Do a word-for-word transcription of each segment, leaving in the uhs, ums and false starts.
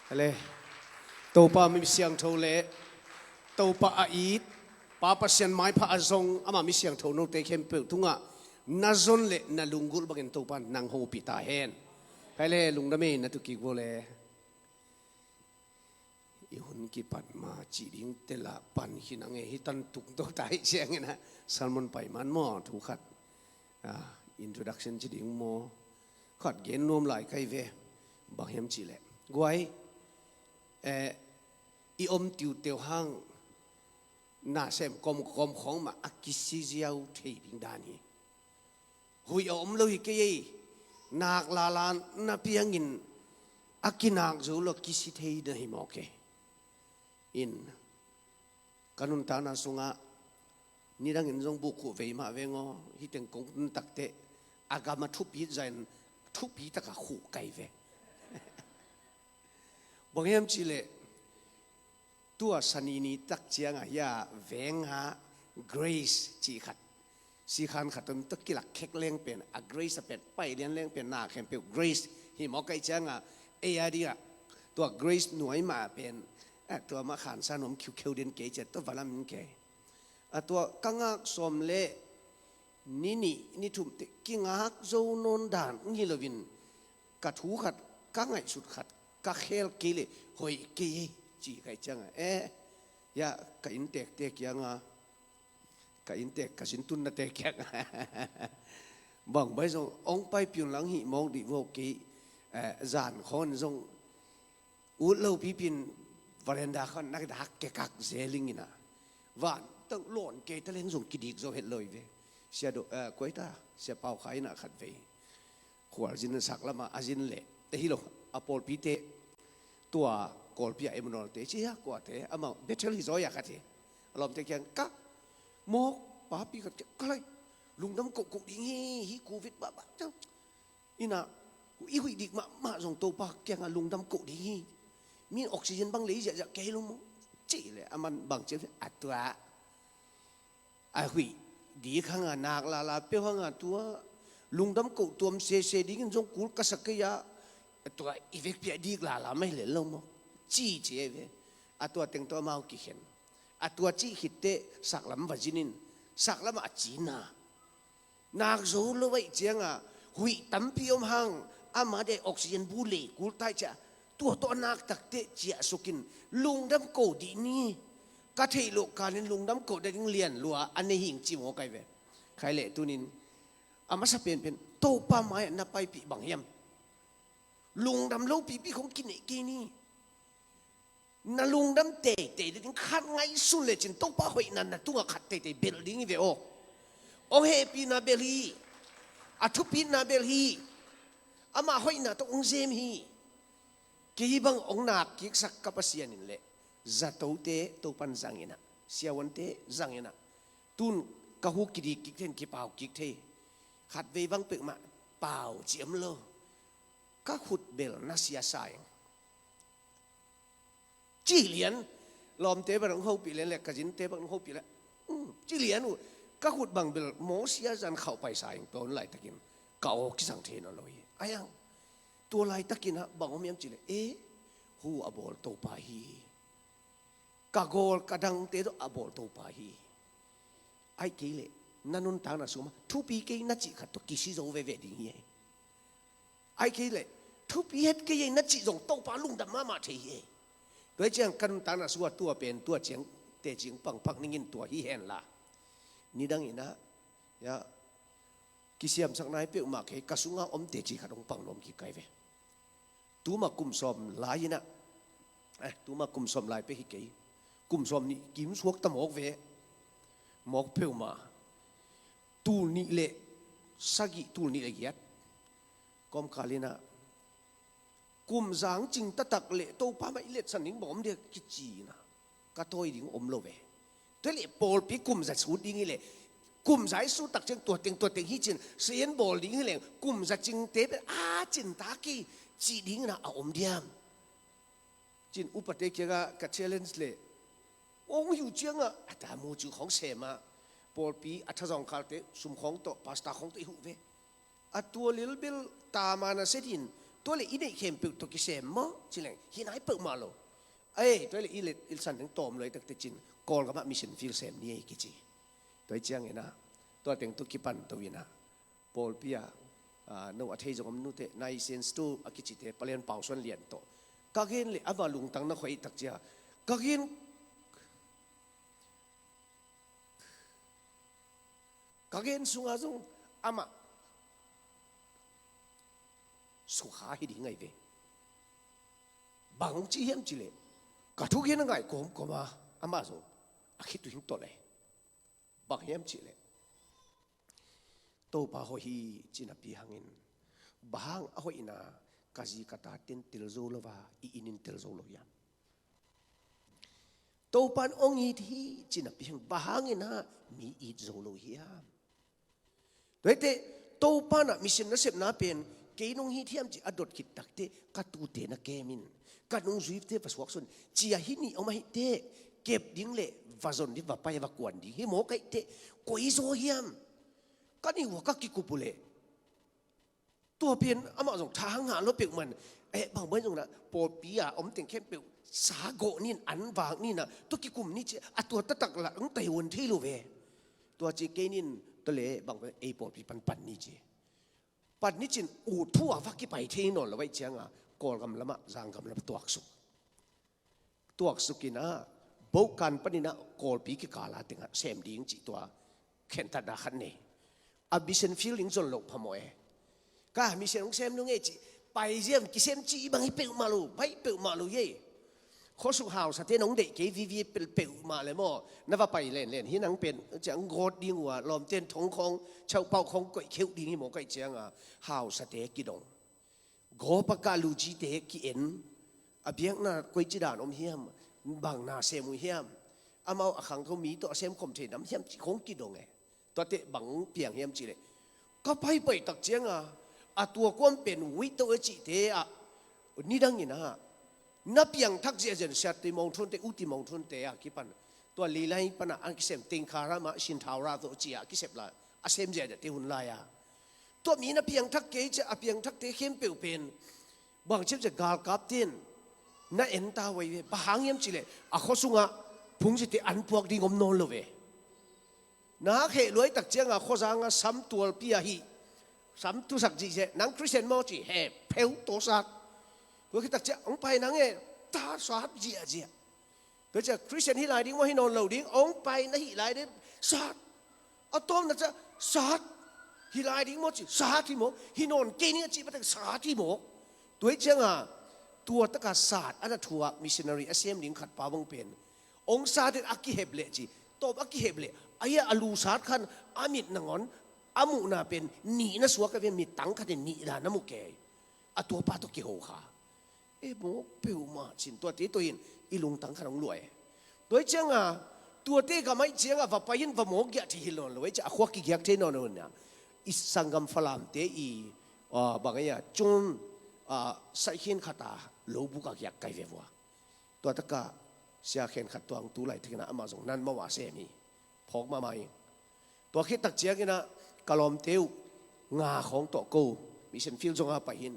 Hale. Topa mi siangtho le Topa a it, Pa Pasian maipha a zong ama mi siangtho note khempeuh tungah na zon le na lunggulh bangin Topa nang hopih ta hen. Hale, lungdam ei, na tu kik vua le. I hun kipan ma cih ding tela pan khin a ngei hi tan tuk to ta hi ciangin a sermon pai man maw thu khat, ah, introduction ci ding maw khat gen nuam lai kai ve. Bang hiam cih leh guai, eh, i om tiuteu hang na sem kawmkawm khawng mah a kisi ziau thei ding dan hi. Huih a om lo hi kei ei. Nak lala na piangin a kinak zo lo kisi thei na hi mawk ei. In ka nuntakna sungah nidangin zong buhkhuh vei mah veng aw, hih teng kong nuntakte a gam a thupi zain thupi taka khuh kai ve. Bang hiam cih leh tua sani ni tak ciangah hia veng ha grace cih khat, sikhan khat om tak kilak khek leng pen a grace a pen pai lian leng pen na khempeuh grace hi mawk kai ciangah ei a dingah tua grace nuai mah pen, eh, tua mah khansa nuam khiukheu den kei ciah tua valam in kei. A tua ka ngak sawm le ni nih ni thum te kingak zo nawn dan hi loin ka thu khat, ka ngaihsut khat, ka khel kei le hoih kei ci kai ciangah, eh, ya ka inntekte kiangah, ka inntek ka sintunna te kiangah bang bai zong ong pai piun lang hih mawk dih vawk kei, eh, zan khawn zong ut lo pipin veranda khawn nak dak kekak zeling ina van tang lawn kei ta leng zong kidik zo het lo i ve. Sia do, eh, kuai ta, sia pau khai ina khat vei khualzin sak lama a zin leh, eh, hi lo, a pawlpite tua Kawlpi a Emmanuel te ci a kuate amau Bethel hi zaw a khat hi. A lawmte kiang ka mawk papi khat kiang ka lai lungdam kohkoh ding hi, hi covid bah bah tang ina i huih dik mahmah zong Topa kiangah lungdam koh ding hi. Min oxygen bang lei ziahziah kei lo maw? Cih leh a man bang ciah a tua a huih dik hanga nak lala peuh hanga tua lungdam koh tuam sese dingin zong kul ka sak kei a, a tua i vekpi a dik lala mai lel lo maw? Ci ci e ve. A tua teng tawh amau kikhen. A tua cih khitteh saklam va zinin saklam a cina nak zo lo aih cianga huih tampi om hang ama dei oxygen bu lei kul tai cia tua tawh a nak takteh ciah sukin lungdam ko dih ni. Ka theih loh kalin lungdam ko ding lian lua a nei hing ci maw kai ve. Khai leh tunin a masa penpen Topa mai-ah na paipih bang hiam? Lungdam lo pipi khong kinei kei ni. Na lungdam teitei ding khat ngaihsun lecin Topa hoihna na tungah khat teitei belh ding hi ve aw. Ong hehpihna belh hi. A thupitna belh hi. Amah hoihna tawh ong zem hi. Kei bang ong nak kiksak ka Pasian in leh zatote Topan zanginah, siavuante zanginah, tun ka hu kidik kik thei in kipau kik thei. Khat vei bang pek mah pau ciam lo. Ka khut bel na sia sa ing. Ci lian, lawmte bang hong hopih lian le ka zinte bang hong hopih le, um, ci lian uh, ka khut bang bel mawsia zan khauh paisa in ton laitakin ka aw kisang thei nawn lo hi. Ayang, tua laitakin ah bang om hiam ci le, e, hu a bawl Topa hi. Ka gawl ka dangte tawh a bawl Topa hi. Ai kei le, na nuntakna suma thupi kei na cih khat tawh kisi zo veve ding hi. Ai kei le, thupi het kei ei na cih zong Topa lungdam mahmah thei hi ei. Tua hi ciang ka nuntakna sua tua pen tua ciang tecing pangpak ningin tua hi henla. Nidang inah, ya, kisiamsak nai peuhmah kei ka sunga om teci khat hong pang nuam kik kai ve. Tuma kum sawm lai inah, eh, tuma kum sawm lai pek hi kei. Kum sawm nih kim suak ta mawk ve. Mawk peuhmah. Tul nih le sagih, tul nih le giat. Kawmkal inah kum zang cing taktak le Topa mah i letsan ding bawm dia kici inah ka tawi ding om lo ve. Tua le pawlpi kum za sut ding hi le kum za i sut tak ciang tua teng tua teng hi cin sian bawl ding hi leng kum za cingte pen a cin ta kei ci ding inah a om diam? Cin upate kiangah ka challenge le ong hiu ciangah a ta mu cu khawng sema pawlpi a thazawng khalte sum khawng tawh pasta khawng tawh i huh ve. A tua lilbil tama na setin Tua le i neih khempeuh tawh kisem maw ci leng hi nai peuhmah lo. Ei, tua le i le i san ding tawm lo i takte cin Kawlgam ah mission field sem ni ei kici. Tua i ciangin ah tua teng tawh kipan to in ah pawlpi ah, ah, no a thei zong om nute, Naisen Stu a kicite, Palian Pau Suan Lian tawh ka gen le ama lungtang na khoi tak cia ka gen, ka gen sunga zong amah sukha hi ding ngai ve. Bang ci hiam ci le ka thugen a ngai kawmkawm a, amah zong a khit uh hing tawh le. Bang hiam ci le Topa hoih hi ci napi hangin bang hang a hoihna ka zi ka taten tel zo lo a, i inn in tel zo lo hiam? Topan ong it hi ci napi hang bang hangin ah mi it zo lo hiam? Tuaite Topan ah mission nasepna pen kei nong it hiam ci a dot khit takte ka tute na kem in, ka nungzuite va suaksun cia hi ni om ahite kep ding le va zon ding, va pai va kuan ding hi maw kaite koi zaw hiam? Ka nih uh a ka kikup uh le tua pen amah zong tha hang hah lo peuhmah in, eh, bangmah in zong na pawlpi a om teng khempeuh sa gawh nin an vak nin a tua kikum ni ci a, tua taktak lah ang tai huan thei lo ve. Tua ci kei nin tua le bangmah ei pawlpi pan pan ni ci. Pan ni cin ut thu a va kipai thei nawn lo vai cianga Kawlgam lamah Zanggam lamah tuaksuk. Tuaksuk in ah bohkan panin ah Kawlpi kikala tengah sem ding cih tua khentatna khat nei. A mission field ding zon loh phamawh e. Ka mission hong sem nung e cih pai ziam kisem cih i bang hi peuhmah lo, baih peuhmah lo hi ei. Khuasuk hausate nong deih kei vivi pel peuhmah le maw, na va pai lenlen hi nang pen ciang gawt ding uh a lawmten thong khawng chauhpauh khawng koih kheuh ding hi maw kaih cianga hausate kidong. Gawp a kah lucite ki-en, a biakna koici dan om hiam, bang na sem uh hiam, amau a khangtho mi tawh a sem khom thei nam hiam cih khong kidong e. Tuate bang piang hiam cih leh ka paipai tak cianga a tua kuam pen uito e cihte ah nidang in ah na piangthak ziahziah Sia Ti Mawng Thun te, U Ti Mawng Thun te a kipan tua Lilai pana a kisem Tengkhara mah Sinthau ra tawh ci a kisep la a sem ziahziahte hun lai a. Tua mi na piangthak kei cia a piangthakte khempeuh pen bang ciamcia galkapten na en ta vai ve. Bang hang hiam cih leh a khua sungah phungzite an puak ding om nawn lo ve. Na kheh luai tak cianga khuazanga sam tualpi ahi sam tusak zihzeh nang Christian maw ci he pheu tawsat. Tua khit tak ciah hong pai nang e ta sat ziahziah. Tua ciah Christian hi lai ding maw hi nawn lo ding hong pai na hih lai ding sat. A tawmna ciah sat hi lai ding maw ci sat hi maw hi nawn kei ning a cih patek sat hi maw. Tua hi cianga tua taka sat a na thuak missionary a sem ding khat pa bang pen hong sat in a kihep leh ci tawp a kihep leh a hia a lu sat khan a mit nangawn a muhna pen nih na suak a ve mit tang khat in nih dan na muh kei. A tuapa tawh kiho kha. E mawk peuhmah cin tuate tawh in i lungtang khat hong luai. Tua hi cianga tuate ka maih cianga va pai in va mawk giah thei hi nawn lo hi cia a khua kigiak thei nawn lo na. I sanggam Falamte i, ah, bang aia cun, ah, saikhin khata lobuk a giak kai ve vua. Tua taka sia khen khat tuang tu lai thekna amah zong nan mawa sem hi. Phawk mahmah hi. Tua khit tak cianginah ka lawmte uh nga khawng tawh ko mission field zonga pai hin.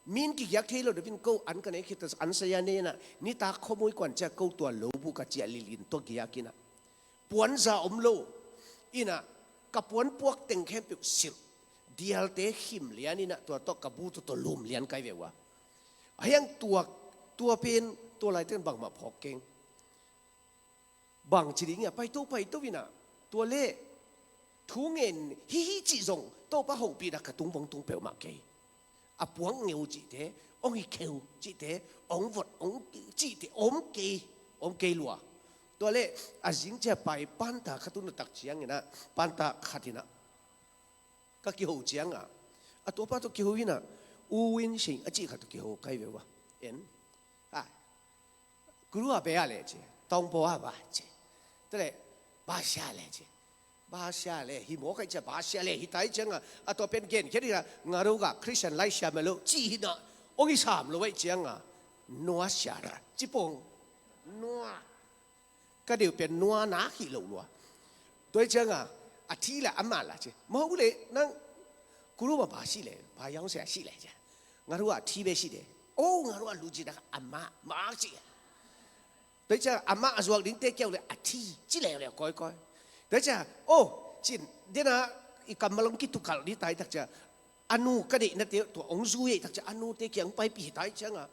Min kigiak thei lo depin ko an ka nei khit an saya nei inah nitak khawmui kuan ciah ko tua lo bu ka ciah lilin tua giak inah puanza om lo inah ka puan puak teng khempeuh silh dialte khim lian inah tua tawh ka bu tawh tawh lum lian kai ve uh a. Ahiang tua, tua pen tua laiten bangmah phawk keng. Bang ci ding a paito paito inah tua le thu ngen hihi cih zong Topa hopihna ka tung bang tung peuhmah kei. A puak ngeu cihte, ong hi kheu cihte, ong vot ong cihte om kei, om kei lua. Tua le a zing cia pai panta khat un a tak cianginah panta khatinah ka kiho cianga a tuapa tawh kiho inah U Win Sing a cih khat tawh kiho kai ve uh a. En a kuru a be a le ci tawngpo a ba ci tale ba sia le ci ba sia le hi maw kai cia ba sia le hi tai cianga a tua pen gen khiat inah nga ro ga Christian lai sia melo ci hinah ong hi sam lo ai cianga nua sia ra ci pong nua. Ka deuh pen nua nak hi lo lua. Tua hi cianga a thi la a ma la ci maw le nang kuru ma ba si le ba yang sia si le cia Nga ruah thi be si de. Oh, nga ruah lu ci dak a mah, mah ci. Tua ciang a mah a zuak dingte kiau le a thi ci leuleu kawikawi. Tua ciang, oh, cin dena i kammal hong kitukalh ding tai tak ciang, a nu ka deihnate tua hong zui ei tak ciang a nute kiang paipih tai cianga.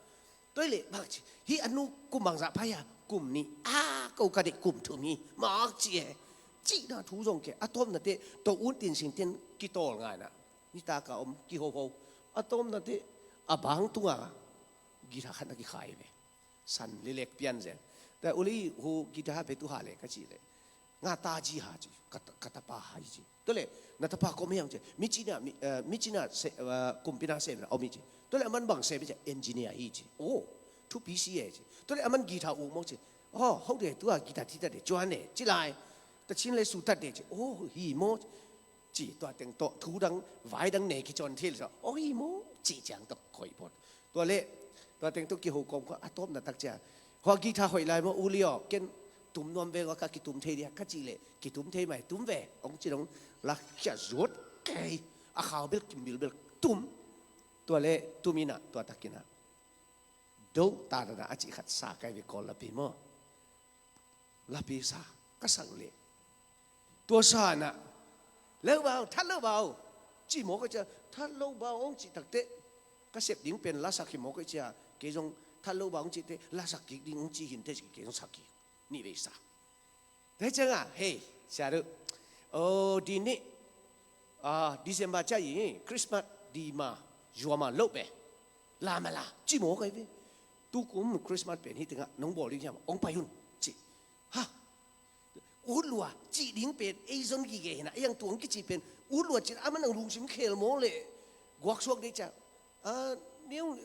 Tua le bang ci, hih a nu kum bangzah pai a, kum nih a, ko ka deih kum thum hi, mah ci e. Cihna thu zong kei, a tawpnate tua un tin singten kitawl ngaina. Nitak a om kihoho. A tawpnate a bang tunga guitar khat na kikhai ve. San lilek pian zen. Tua uli hu guitar pe tu ha le ka ci le. Nga ta ji ha ci. Ka ta, ka tapa ha ci. Tua le na tapa ko mi hang ci. Mi cina, mi, eh, mi cina se, eh, kumpi na se na om hi ci. Tua le aman bang se be ci. Engineer hi ci. Oh, thupi si e ci. Tua le aman guitar u mo ci. Oh, hau de tua guitar thi ta de cuan e ci lai. Ta chin le su ta de ci. Oh, hi mo. Ci tua teng tawh thu dang vai dang ne kicawn thil sa. Oh, hi mo. Ci ciang tawh koi pot. Tua le, tua teng tawh kiho kawm kha a tawpna tak cia. Hua guitar hoih lai maw, u li aw, ken tum nuam ve, ka kitum thei dia, ka cih leh kitum thei mai, tum ve, hong ci dong, la khia zuat kei, a khau bel kim bilbel tum. Tua le, tum inah, tua takinah. Do ta dana a cih khat sa kai ve kawl lapi maw. Lapi sa ka sak leh. Tua sa inah, lo bau, that lo bau, ci maw ka cia, that lo bau hong cih takteh, ka sep ding pen lasak hi maw ka cia, kei zong that lo bau hong cih teh, lasak kik ding hong ci hin teh, kei zong sak kik. Nih vei sa. Tua ciangah, hei, sia duh. Oh, di nih, ah, December cia i, Christmas di ma, zua ma lo pe. La ma la, ci maw kai ve. Tukum Christmas pen hi tengah, nong bawl ding hiam, hong pai hun, ci. Ha, ut lua, cih ding pen, ei zon gige hinah, ei ang tuang kici pen, ut lua cin, aman ang lungsim khel maw le, guaksuak dei cia. Ah, niu,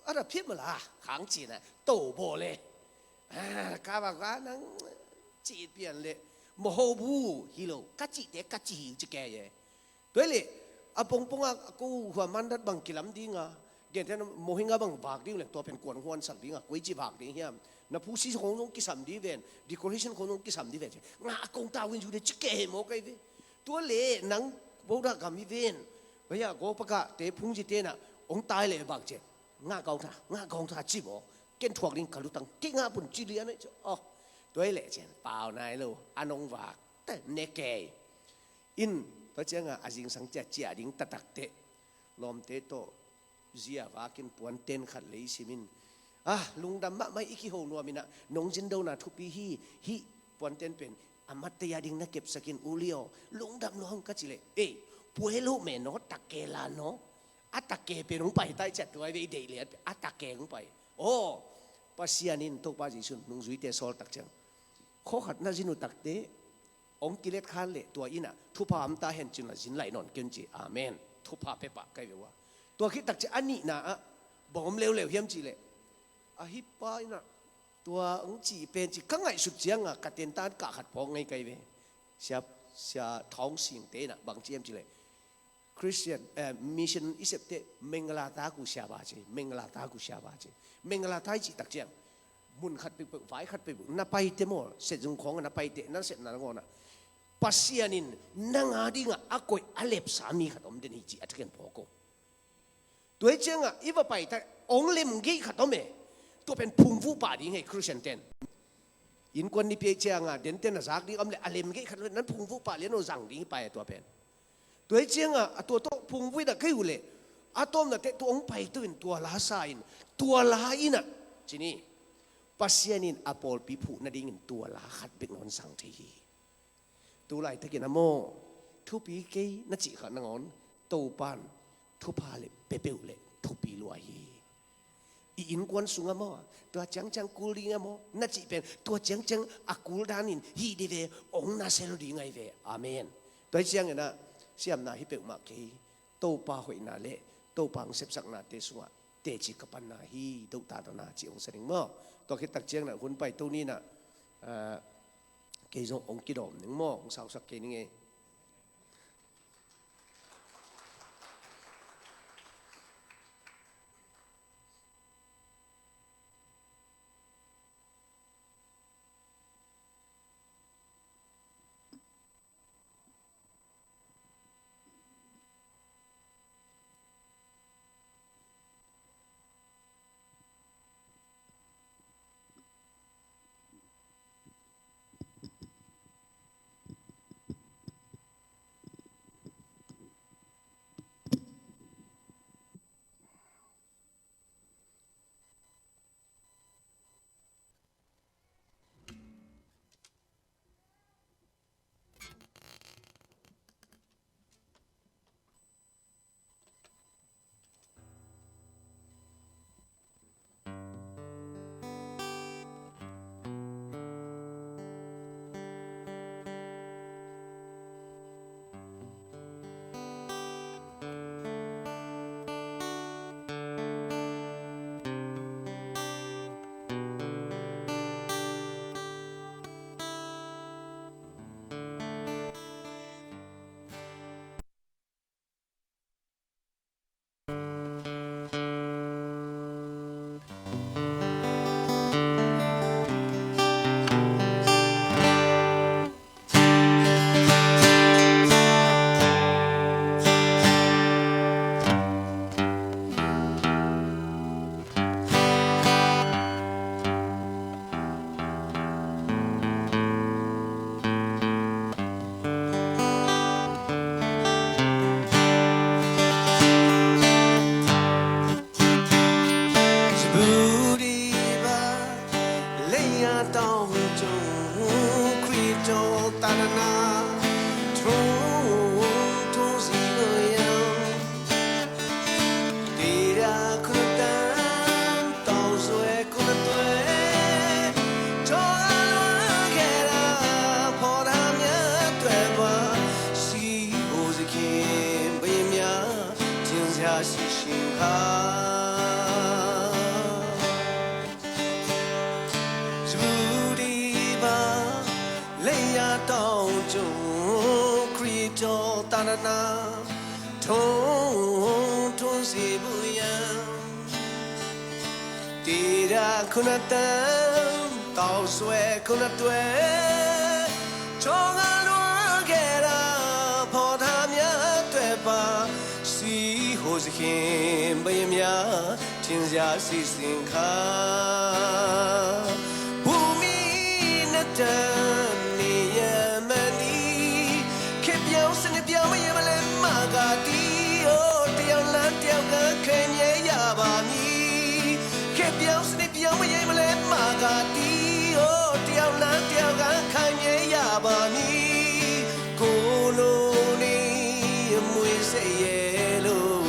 a da phiat ma la, khang cina, to bawl le. Ah, ka ba ka nang, cih pian le, maho bu, hi lo, ka cih te, ka cih hi, ci ke ye. Tua hi leh, a pongpong a ko hua mandat bang kilam dinga, gentehna mohinga bang vak ding le, tua pen kuan huan sak dinga, koi ci vak ding hiam. Na phusi khong zong kisam di ven, decoration khong zong kisam di ven. Nga a kong tawin zu de ci kei he maw kai ve. Tua le, nang boda gam hi ven. Baya go paka te phung ci tena, ong tai le bang ce. Nga kong ta, nga kong ta ci maw. Ken thuak ding ka lutang, kei nga pun ci lian ai ci. Oh, tua hi leh cen, pau nai lo, a nong vak, te ne kei. In, tua cianga a zingsang cia cia ding tatakte. Lawmte tawh zia vakin puanten khat lei simin. Ah, lungdam mahmah i kiho nuaminah, nong zindona thupi hi, hih puanten pen, a mattei a ding na kepsakin u li aw, lungdam nuam ka ci leh. Ei, puai lo me naw, takke la naw. A takke pen hong pai tai ciat tuai ve i deih liat, a takke hong pai. Aw, Pasian in Topa Jesu nungzuite sawl tak ciang. Khawkhat na zin uh takte, hong kilet khan leh tua inah thupha om ta hen cin la zin laih nawn ken ci. Amen. Thupha pepah kai ve ua. Tua khit tak ci a nihna ah bang om leuleu hiam cih leh, a hipa inah tua hong cih pen ci ka ngaihsut cianga ka tentan kah khat phawk ngei kai ve. Sia, sia thawng singte inah bang ci hiam cih leh, Christian, eh, mission i septeh Mengalata ku siapa ci, Mengalata ku siapa ci. Mengalata i cih tak ciang, mun khat peuhpeuh, vai khat peuhpeuh na paite maw, setzung khawng na paite, na sepna nangawnah, Pasian in nang a dingah a koih a lepsa mi khat om den hi ci a thakhen phawk ko. Tua hi ciangah i va pai tak, ong lem geih khat om e. Tua pen phungvuh pah ding hei Christian ten. Innkuan nipi ei cianga denten a zak ding om le a lem geih khat lo nan phungvuh pah lian aw zang ding hi pai a tua pen. Tua hi cianga a tua tawh phungvuh inah kei uh leh a tawmna teh tua hong pai tu in tua la sa in tua la inah cini Pasian in a pawlpi phuh nadingin tua la khat bek nawn zang thei hi. Tu laitakin a maw thupi kei na cih khat nangawn Topan thupha le pepeuh le thupi lua hi. I innkuan sung a maw, tua ciangciang kul ding a maw, na cih pen, tua ciangciang a kul danin, hi di ve, ong na sel ding ai ve. Amen. Tua hi ciangin a, siamna hi peuhmah kei, Topa hoihna le, Topa ang sepsaknate sungah, teci ka panna hi, doh ta dona ci ong sa ding maw. Tua khit tak ciangin a, hun pai to ni na, ah, kei zong ong kidawm ding maw, ong sausak kei ning ei. တောင်းကြုံ ခရစ်တော်သာသနာ ထုံးထုံးစေဖို့ရန် တေတာခုနတန် တောင်းဆွဲခုနတွဲ ချော်ငါလွန်ခဲ့တာ ဖော်ထားများအတွက်ပါ စီဟိုစခင်ဘုရားများ ထင်ရှားစီစဉ်ခါ ဘူမိနှစ်တန်နေရမန်ဒီ ခေတ်ပြောင်းစနစ်ပြောင်းမရင်မလဲမဂါတီအိုတယောက်လမ်းတယောက်ကခဲမြဲရပါမည် ခေတ်ပြောင်းစနစ်ပြောင်းမရင်မလဲမဂါတီအိုတယောက်လမ်းတယောက်ကခဲမြဲရပါမည် ကိုလိုနီအမွေစက်ရဲ့လို့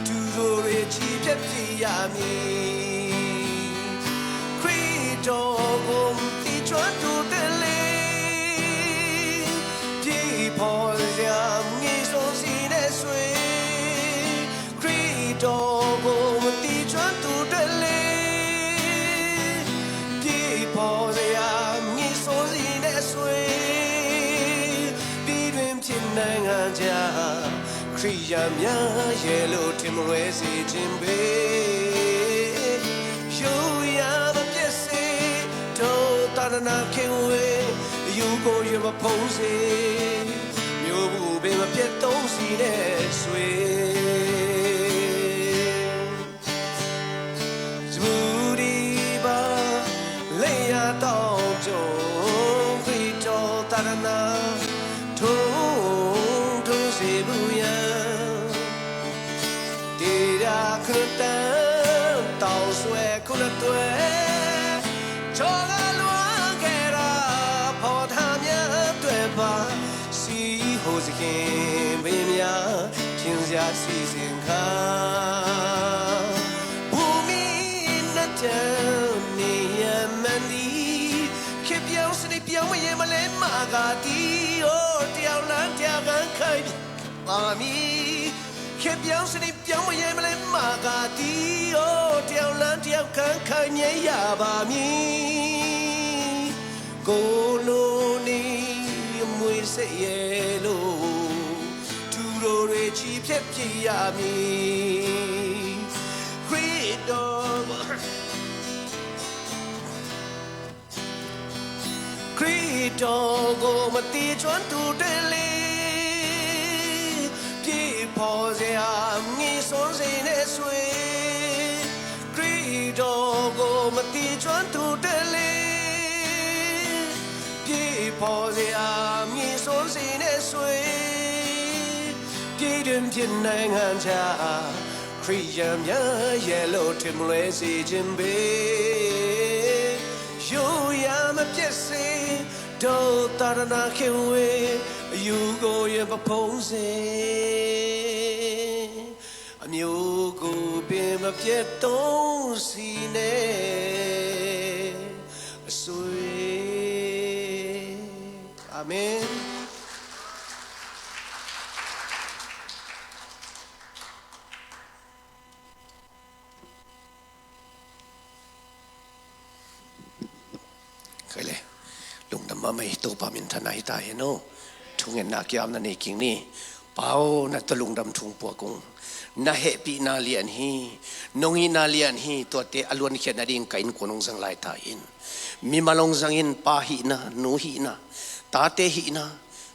သူတို့ရဲ့ချီးဖြတ်ပြရမည် ခရစ်တော်ကိုသိချွတ်သူတည်းလေ ပြေပေါ်စရာငြိမ်စောစီနဲ့ဆွေ ခရစ်တော်ကိုမသိချွတ်သူတည်းလေ ပြေပေါ်စရာငြိမ်စောစီနဲ့ဆွေ ပြည်တွင်ဖြစ်နိုင်ငံခြား ခရစ်ယာန်များရဲ့လို့ထင်မလွဲစေခြင်းပဲ ရိုးရာမပျက်စေတော့သာသနာခင်ဝင်အယူကိုရမဖုံးစေမြို့ဘူးပင်မပြတ်သုံးစီနဲ့ဆွေ Zmudiba leia tawng cawng Khrih taw tarana thong thong se bu yang. Tira khun tan tawng swe khun a twe. Chaw ga luang khe ra pawt ha mya twe ba. စီဟိုစခင်မင်းများထင်စရာစီစဉ်ခါ ဘူမိနှစ်တန်နေရမန်ဒီခေပြောင်းစနစ်ပြောင်းမရင်မလဲမဂါတီအိုတယောက်လမ်းတယောက်ကမ်းခိုင်ပါမည်ခေပြောင်းစနစ်ပြောင်းမရင်မလဲမဂါတီအိုတယောက်လမ်းတယောက်ကမ်းခိုင်မြဲရပါမည် ကိုလိုနီအမွေစက်ရဲ့လို့သူတို့တွေချီးဖြတ်ပြရမည်ခရစ်တော်ခရစ်တော်ကိုမသိချွတ်သူတည်းလေပြေပေါ်စရာငြိမ်စောစေနဲ့ဆွေ ခရစ်တော်ကိုမသိချွတ်သူတည်းလေ ပြေပေါ်စရာငြိမ်စောစေနဲ့ဆွေ ပြည်တွင်ဖြစ်နိုင်ငံခြားခရစ်ယာန်များရဲ့လို့ထင်လွဲစေခြင်းပဲရိုးရာမပျက်စေတော့သာသနာခင်ဝင်အယူကိုရပဖုံးစေ အမျိုးကိုပင်မပြတ်သုံးစီနဲ့အဆွေအာမင် Khaile lungdam mahmah hi Topa minthanna hi ta hen aw. Thungetna kiamna nei king ni. Pau na tawh lungdam thung puak ung. Na hehpihna lian hi. Nong hihna lian hi. Tuate a luankhiatna ding ka innkuan hong zang lai ta in. Mimal hong zangin pa hihna, nu hihna, tate hihna.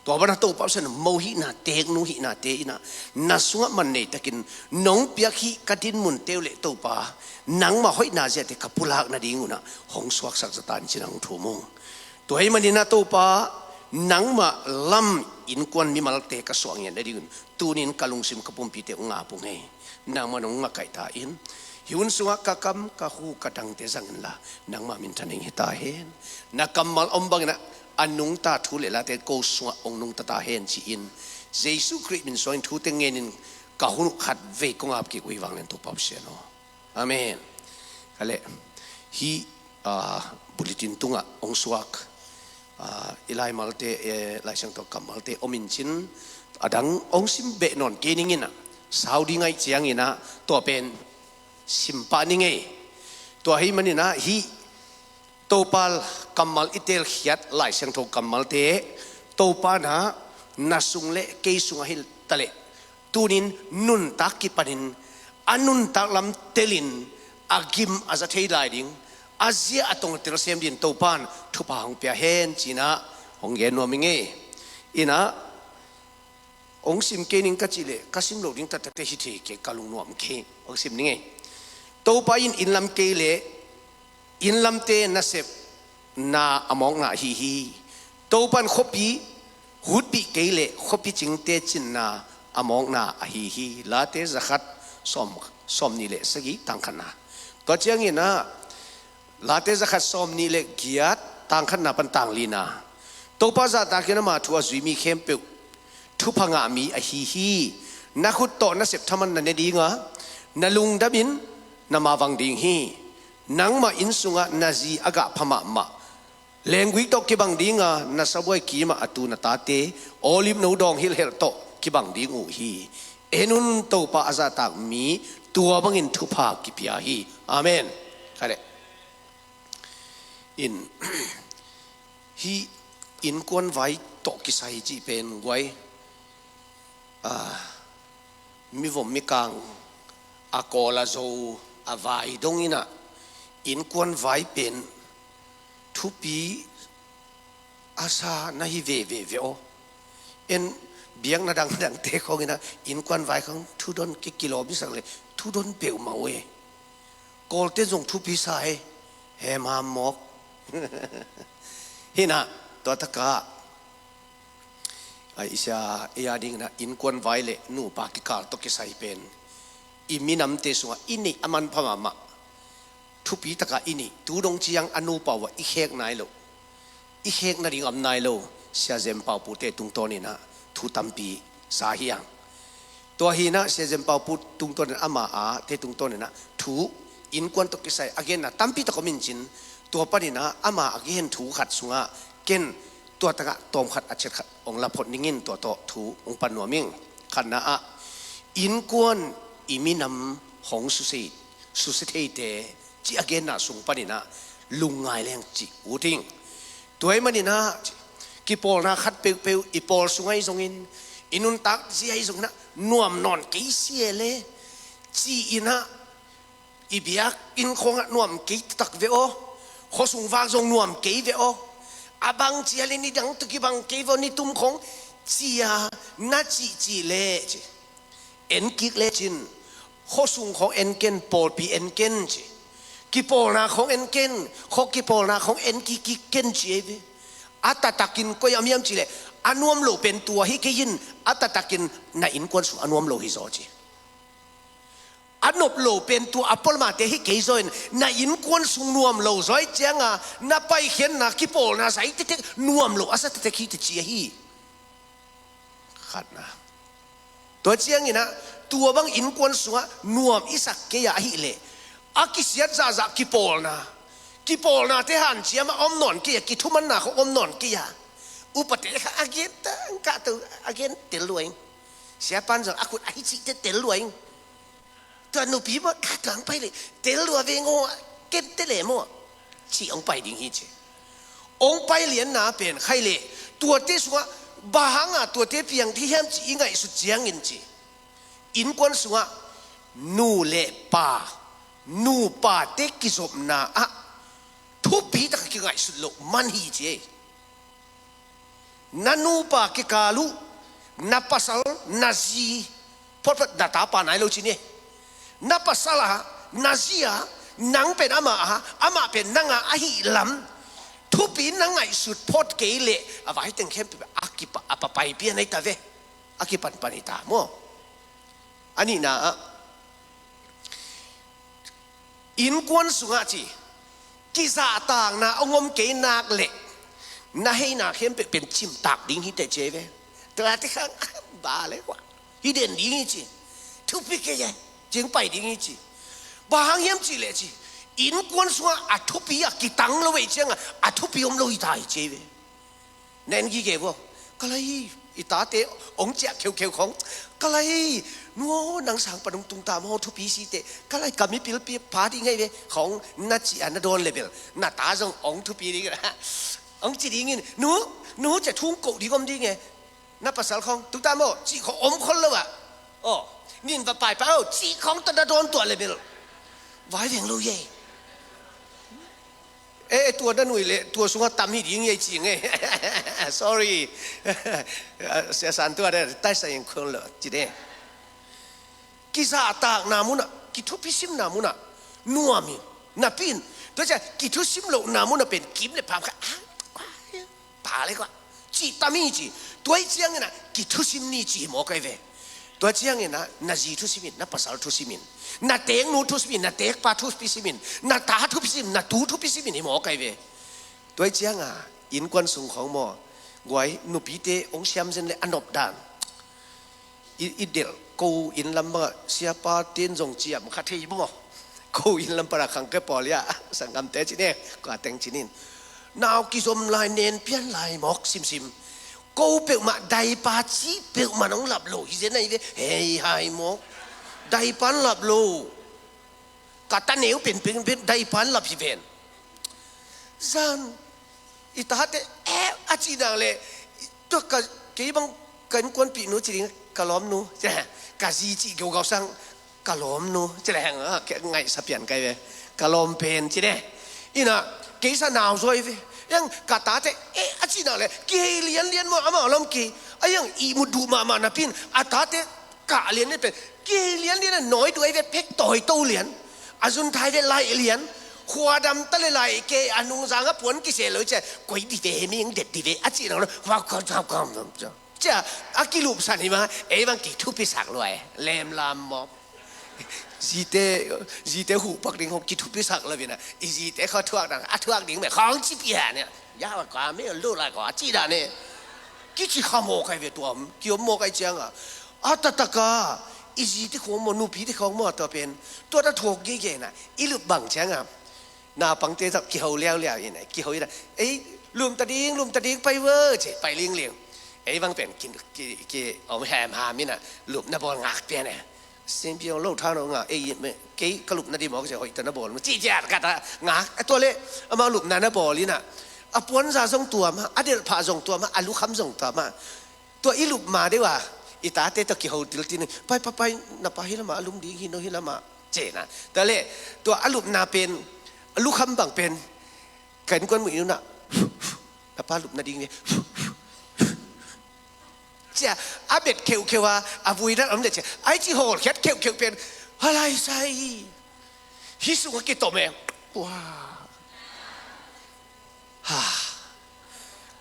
Tua bana Topa usan mo hihna teknu hihnate inah na sungah man neitakin nong piak hih ka dinmun teu leh Topa nangmah hoihna ziate ka pulak nadingunah hong suaksak zatan cinah hong thum ung. Tua hih maninah Topa nangmah lam innkuan mimalte ka suah ngiat nadingun tunin ka lungsim ka pumpite hong ngap ung ei. Nangmah nong ngakaih ta in hih hun sungah ka kam ka hu ka dangte zang inla nangmah minthan ing hi ta hen. Na kammal om banginah a nungta thu le late ko sungah hong nungta ta hen ci-in Jesu Khrih min suangin thute ngenin ka hun uh khat vei kong ap kik uh hi vanglian Topa Pasian aw. Amen. Khaleh hih bulletin tungah hong suak i laimalte, Lai Siangtho kammalte om in cin a dang hong sim beh nawn kei ning inah sau ding ahih cianginah tua pen sim pah ning ei. Tua ahih maninah hih Topa kammal i teelkhiat Lai Siangtho kammalte Topa na, na sung le kei sungah hi taleh, tunin nuntak kipanin a nuntak lam telin a gim a za thei lai ding, a zia a tong telsiam dingin Topan thupha hong pia hen cinah hong gen nuam i ngei. Inah hong sim kei ning ka cih leh ka sim loh ding taktakte hi thei kei, ka lungnuam kei. Hong sim ning ei. Topa in inn lam kei leh inn lamte nasepna a mawkna ahi hi. Topan khuapi hutpih kei leh khuapi cingte cinna a mawkna ahi hi. Late zakhat sawm, sawm nih le sagih tangkhatna. Tua cianginah Late zakhat sawm nih le giat tangkhatna pan tanglina. Topa zahtakin ama thu a zui mi khempeuh thupha ngah mi ahi hi. Na khut tawh nasep thaman na ne dinga, na lungdamin na mavang ding hi. Nangmah inn sungah na zi a gah pha mahmah lengguik tawh kibang dinga, na sabuai kimah a tu na tate olive no dawng hilhhelh tawh kibang ding uh hi. En un, Topa a zahtak mi tua bangin thupha kipia hi. Amen. Khaleh in hih innkuan vai tawh kisai cih pen guai, a, mivom mikang a kawl a zo a vai donginah innkuan vai pen thupi a sa na hi veve ve aw. En biakna dangdangte khawnginah innkuan vai khawng thudon kikilawm i sak le thudon peuhmah uh e. Kawlte zong thupi sa e, hemham mawk. Hinah tua takah a i sia ei a dinginah innkuan vai le nupa kikal tawh kisai pen i minamte sungah i neih a manpha mahmah thupi takah i neih tu dong ciang a nupa uh ah i khek nai lo, i khek nading om nai lo. Sia Zem Pau Pute tungtawninah thu tampi sa hi ang. Tua hinah Sia Zem Pau Pu tungtawnin ama a te tungtawninah thu innkuan tawh kisai a genna tampi tak om in cin, tua paninah ama a gen thu khat sungah ken tua takah tawmkhat a chet khat hong la phot ningin tua tawh thu hong pan nuam ing. Khatna ah innkuan i minam hong susia, susia theite cih a genna sung paninah lungngai leng cih ut ing. Tua ahih maninah kipawlna khat peuhpeuh i pawl sung ahi zongin, i nuntak zia ahi zonginah nuam nawn kei sia le ci-inah i biakinn khawngah nuam kei taktak ve aw. Khuasung vak zong nuam kei ve aw. A bang cialin i dang tawh kibang kei ve aw, nitum khawng cia na cihcih le ci. En kik lecin khuasung khawng en ken, pawlpi en ken ci. Kipawlna khawng en ken, khua kipawlna khawng en kik kik ken ci ei ve. A taktakin koi a miam cih leh a nuam lo pen tua hi kei in, a taktakin na innkuan sung a nuam lo hi zaw ci. A nop lo pen tua a pawlmate hi kei zaw in, na innkuan sung nuam lo zaw i cianga na paikhiatna kipawlna zai tektek nuam lo a sa tektek hi teci ahi. Khatna. Tua cianginah tua bang innkuan sungah nuam i sak kei ah ahileh a kisiat zahzah kipawlna, kipawlnate hanciam a om nawn kei a, kithumanna khawng om nawn kei a, upate kha a gen tangkah to a gen tel lua ing. Siapan zong a khut ahi cihte tel lua ing. Tua nupi maw, ka tuang pai le tel lua ve ngaw, ken te le maw, ci hong pai ding hi ci. Hong pai lianna pen khai le tuate sungah bang hanga tuate piang thei hiam ci i ngaihsut ciangin ci, innkuan sungah nu le pa, nupate kizopna ah thupi taka kingaihsut loh man hi ci ei. Na nupa kikal uh na pasal, na zi, photphot na tapa nai lo ci ni. Na pasal a, na zi a, nang pen amah a, amah pen nang a ahih lam thupi na ngaihsut phot kei leh a vai teng khempeuh a kipa a papai pia nai ta ve. A kipanpan hi ta maw? A nihna ah innkuan sungah ci, kizahtakna hong om kei nak leh na heina khempeuh pen cimtak ding hi teh ci ei ve. Tua te khang ba le kua hi den ding hi ci. Thupi kei e, cing pai ding hi ci. Bang hang hiam cih leh ci, innkuan sungah a thupi a kitang lo ei ciangah a thupi om lo hi ta hi ci ei ve. Na en gige vua. Ka lai hi. I tate hong ciah kheukheu khawng, ka lai, nu aw, nang sang pan hong tung ta maw, thupi si teh, ka lai, ka mipil pi pha ding hi ve khawng na cih a na dawn le bel, na ta zong hong thupi ding a, hong ci ding in, nu, nu, ci a thu hong koh ding om ding e. Na pasal khawng tung ta maw, cih khawng om khol lo ah. Aw, nin va pai pa aw, cih khawng tawh na dawn tuah le bel, vai veng lo hi e. Eh, eh, tua na nuih leh tua sungah tam hi ding hi ei, ci ing e. Sorry. Sia San tua de, tai sa ing khun lo, ci de. Kizahtakna munah, kithupisimna munah nuam hi. Napi in, tua ciang kithusim lohna munah pen kim le pham kha, ah, ah, ta le kua, cih tam hi ci. Tua hi ciangin ah kithusim ni ci hi mawk ai ve. Tua ciangin ah na zi thusim in, na pasal thusim in, na teeknu thusim in, na teekpa thupisim in, na ta thupisim, na tu thupisim in hi mawk ai ve. Tua hi ciangin ah innkuan sung khawng maw, guai, nupite hong siam zen le a nop dan. I, i delh ko inn lam bangah siapa ten zong ciam kha thei maw? Ko inn lam pana khangte pawl ia, sanggamte ci ne, kua teng ci nin. Nau kizom lai, nen pian lai mawk simsim. Ko peuhmah daipa cih peuhmah nong lap lo hi zen ai ve. Hei hai mawk. Daipan lap lo. Ka ta neu pen pen pen daipan lap hi ven. Zan i tate, eh, a cih nang le, tua ka, kei bang ka innkuanpih nu ci ding, ka lawmnu, ka zi cih geugau sang, ka lawmnu ci le hang, ah, ngaihsa pian kai ve, ka lawm pen ci de. Ina, kei sa nau zaw hi ve. Yang ka tate, eh, a cih nang le, kihei lianlian maw, amau lawm kihei. A yang ihmut duh mahmah napi in, a tate kah lian ni pen, kihei lianlian a nawi duh ai ve, pek tawi to lian. A zun thai ve laih lian. Khuadam ta le laih kei a nungzang a puan kisel lo ciah, koi di ve, hemi ing det di ve, a cih nang lo. Hua kua zau kua zau zau. Ciah, a kilupsan hi ma, ei bang kithupisak luai, lemlam mawk. Zite, zite huhpak ding hong kithupisak lo vina, i zite kha thuak dang, a thuak ding me khawng ci pia ne. Ya wa kua me lo la kua ci da ne. Kici kha mawk ai ve tua, kiom mawk ai ciang a. A taktak a, i zite khawng maw, nupite khawng maw, tua pen. Tua ta thuak gige na, i lup bang ciang a. Naupangte zak kiho liauliau in, kiho in a, ei, lum ta ding, lum ta ding, pai vơ, ci, pai lingling. Ei bang pen ki, ki, ki, om hemham in a, lupna bawl ngak pian e. Simpi ong lo tha no ngak, ei, me, kei ka lupna ding mawk ci, hoih ta na bawl, ci ciat ka ta ngak, a tua le, amau lupna na bawl in a, a puanza zong tuam a, a delhphah zong tuam a, a lukham zong tuam a. Tua i lup ma deuh a, i tate tawh kiho tiltin, pai, pai, pai, na pa hi lamah, a lum ding hi no hi lamah, cena. Tua le, tua a lupna pen, a lukham bang pen, ka innkuan muih nunah, na pa lupna ding hi. Cia, a bet kheukheu a, a vui dan om le cia, ai ci hawlkhiat kheukheu pen, halai sai, hi sungah kitom e. Wow. Ha.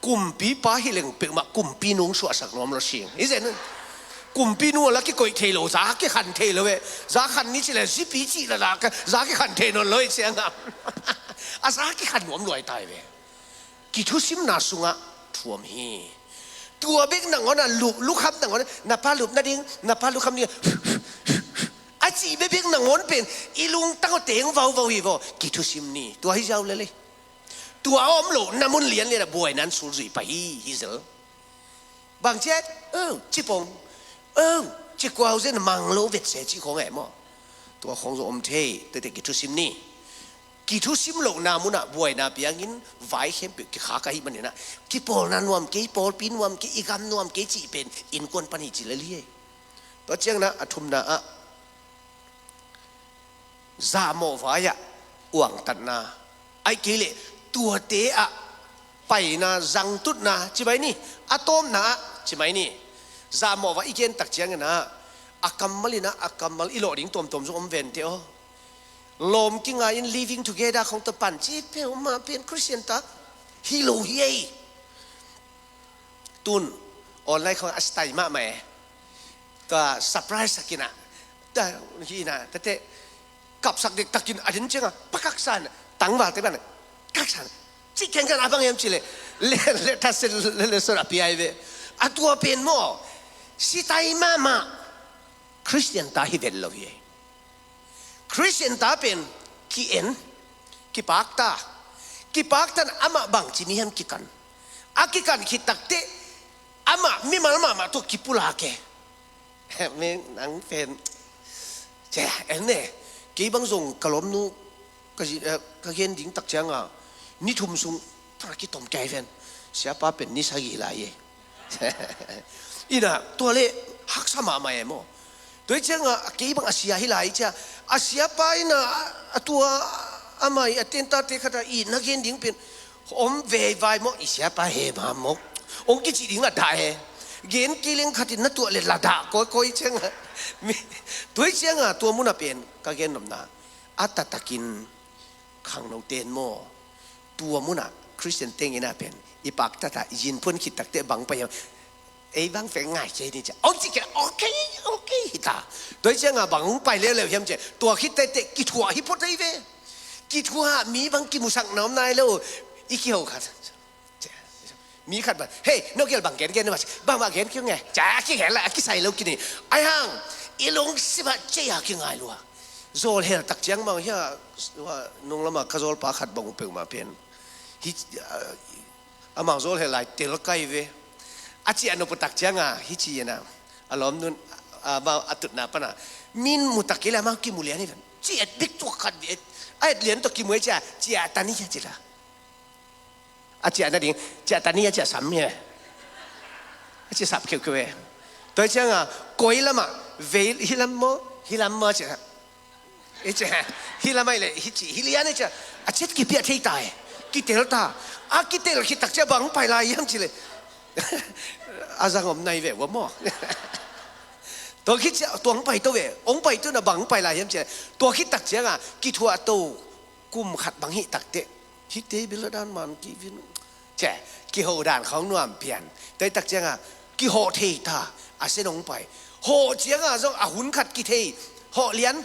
Kumpipa hi leng peuhmah kumpinu suahsak nuam lo sing. Hi zen. Kumpinu a la kikoih thei lo, za kikhan thei lo e. Za khan ni ci le, zipi ci la la ka, za kikhan thei nawn lo e ciang a. A za kikhan nuam luai tai ve. Kithusimna sungah thuam hi. Tua bek nangawn a lu, lukham nangawn, na pa lupna ding, na pa lukham ding. A cih bek bek nangawn pen, i lungtang aw teng vauvau hi vaw. Kithusim ni. Tua hi ziau lel hi. Tua a om loh na mun lianlian a buaina an sulzui pah hi, hi zel. Bang ciat, oh, ci pong, oh, ci kuau zen mang lo vet se ci khong eh maw. Tua khong zo om thei, tete kithusim ni. Kithusim lohna munah buaina piangin vai khempeuh kikhak ahih maninah, kipawlna nuam kei, pawlpi nuam kei, i gam nuam kei cih pen innkuan pan hi ci lel hi. Tua ciangna a thumna ah, zahmawh vai-ah uangtatna, ahih kei leh tuate ah paina, zangtutna, ci mai ni, a tawpna ah, ci mai ni. Zahmawh vai i gen tak ciangin ah, a kammal in ah, a kammal i lawh ding tuamtuam zong om vente aw. Lawm kingai in living together khong tawh pan ci peuhmah pen Christian ta hi lo hi ei. Tun online khong a style mahmah e. Tua surprise sak in ah, ta hi in ah, tate kapsak diktakin a din ciangah pakaksan, tangvalte ban kaksan, ci kengkan a bang hiam ci le, le, le, ta se, le, le, sor a piai ve. A tua pen maw, sitai mahmah Christian ta hi vet lo hi. Christian ta pen ki-en, kipakta, kipaktan amah bangci mi hiam kikan. A kikan khit takteh, a Amah mimal mahmah tawh kipulak e. Mi nang pen, cia, en ne, kei bang zong ka lawmnu ka zi-, eh, ka gen ding tak cianga ni thum sung thana kitom kei ven. Siapa pen ni sagih lai e. Ina tua le haksa mahmah e maw. Tua hi cianga kei bang a sia hi lai cia, a siapa ina a tua amah i a tentate khata i na gen ding pen om veivai maw, i siapa he ma maw, ong kici ding a dah he. Gen kei leng khatin na tuah le la dah kawikawi cianga. Tua hi cianga tua muna pen ka gen nopna a tatakin khangno ten maw, tua muna Khristian tengina pen i pak tata i yin phuan khit takte bang pai hiam? Ei bang pen ngai kei ni cia, ong ci kei, okay, okay hita. Tua hi cianga bang ong pai leuleu hiam cia, tua khit tete kithuah hi phot ei ve. Kithuah mi bang kimusak na om nai lo. I kiho khat, mi khat bang, hei, no gel bang gen gen na ma, bang ma gen kiu nge, ca kigel la kisai lo kini. Ai hang i lung siba cia kingai lua. Zawlhel tak ciang mang hia, nung lama ka zawlpa khat bang uh peuhmah pen hi, amang zawlhel lai tel kai ve. A ciah nop uh tak cianga hi ci ina a lawmnun, a, a tutna pana min mu tak kei le amang kimu lian hi ven. Ci et bik tuak khat ve. A et lian tawh kimu e cia, cia tani cia cila. A ciah nading, ciah tani a ciah sam hi. A ciah sap khiuhkhiuh e. Tua hi cianga koi lama vei hi lam maw, hi lam maw ciah. Hi ciah, hi lam ai le hi ci, hi lian hi ciah. A ciat kipiah thei ta e. Kitel ta. A kitel khit tak ciah bang pai lai hiam ci le. A zang om nai ve ua maw. Tua khit ciah tua ong pai to ve. Ong pai to na bang pai lai hiam ci le. Tua khit tak cianga kithuah to kum khat bang hih takte hihte bil a dan man kivin. Cia, kiho dan khawng nuam pian. Tua hi tak cianga kihawh thei ta, a sen ong pai. Hawh cianga zong a hun khat kithei, hawh lian.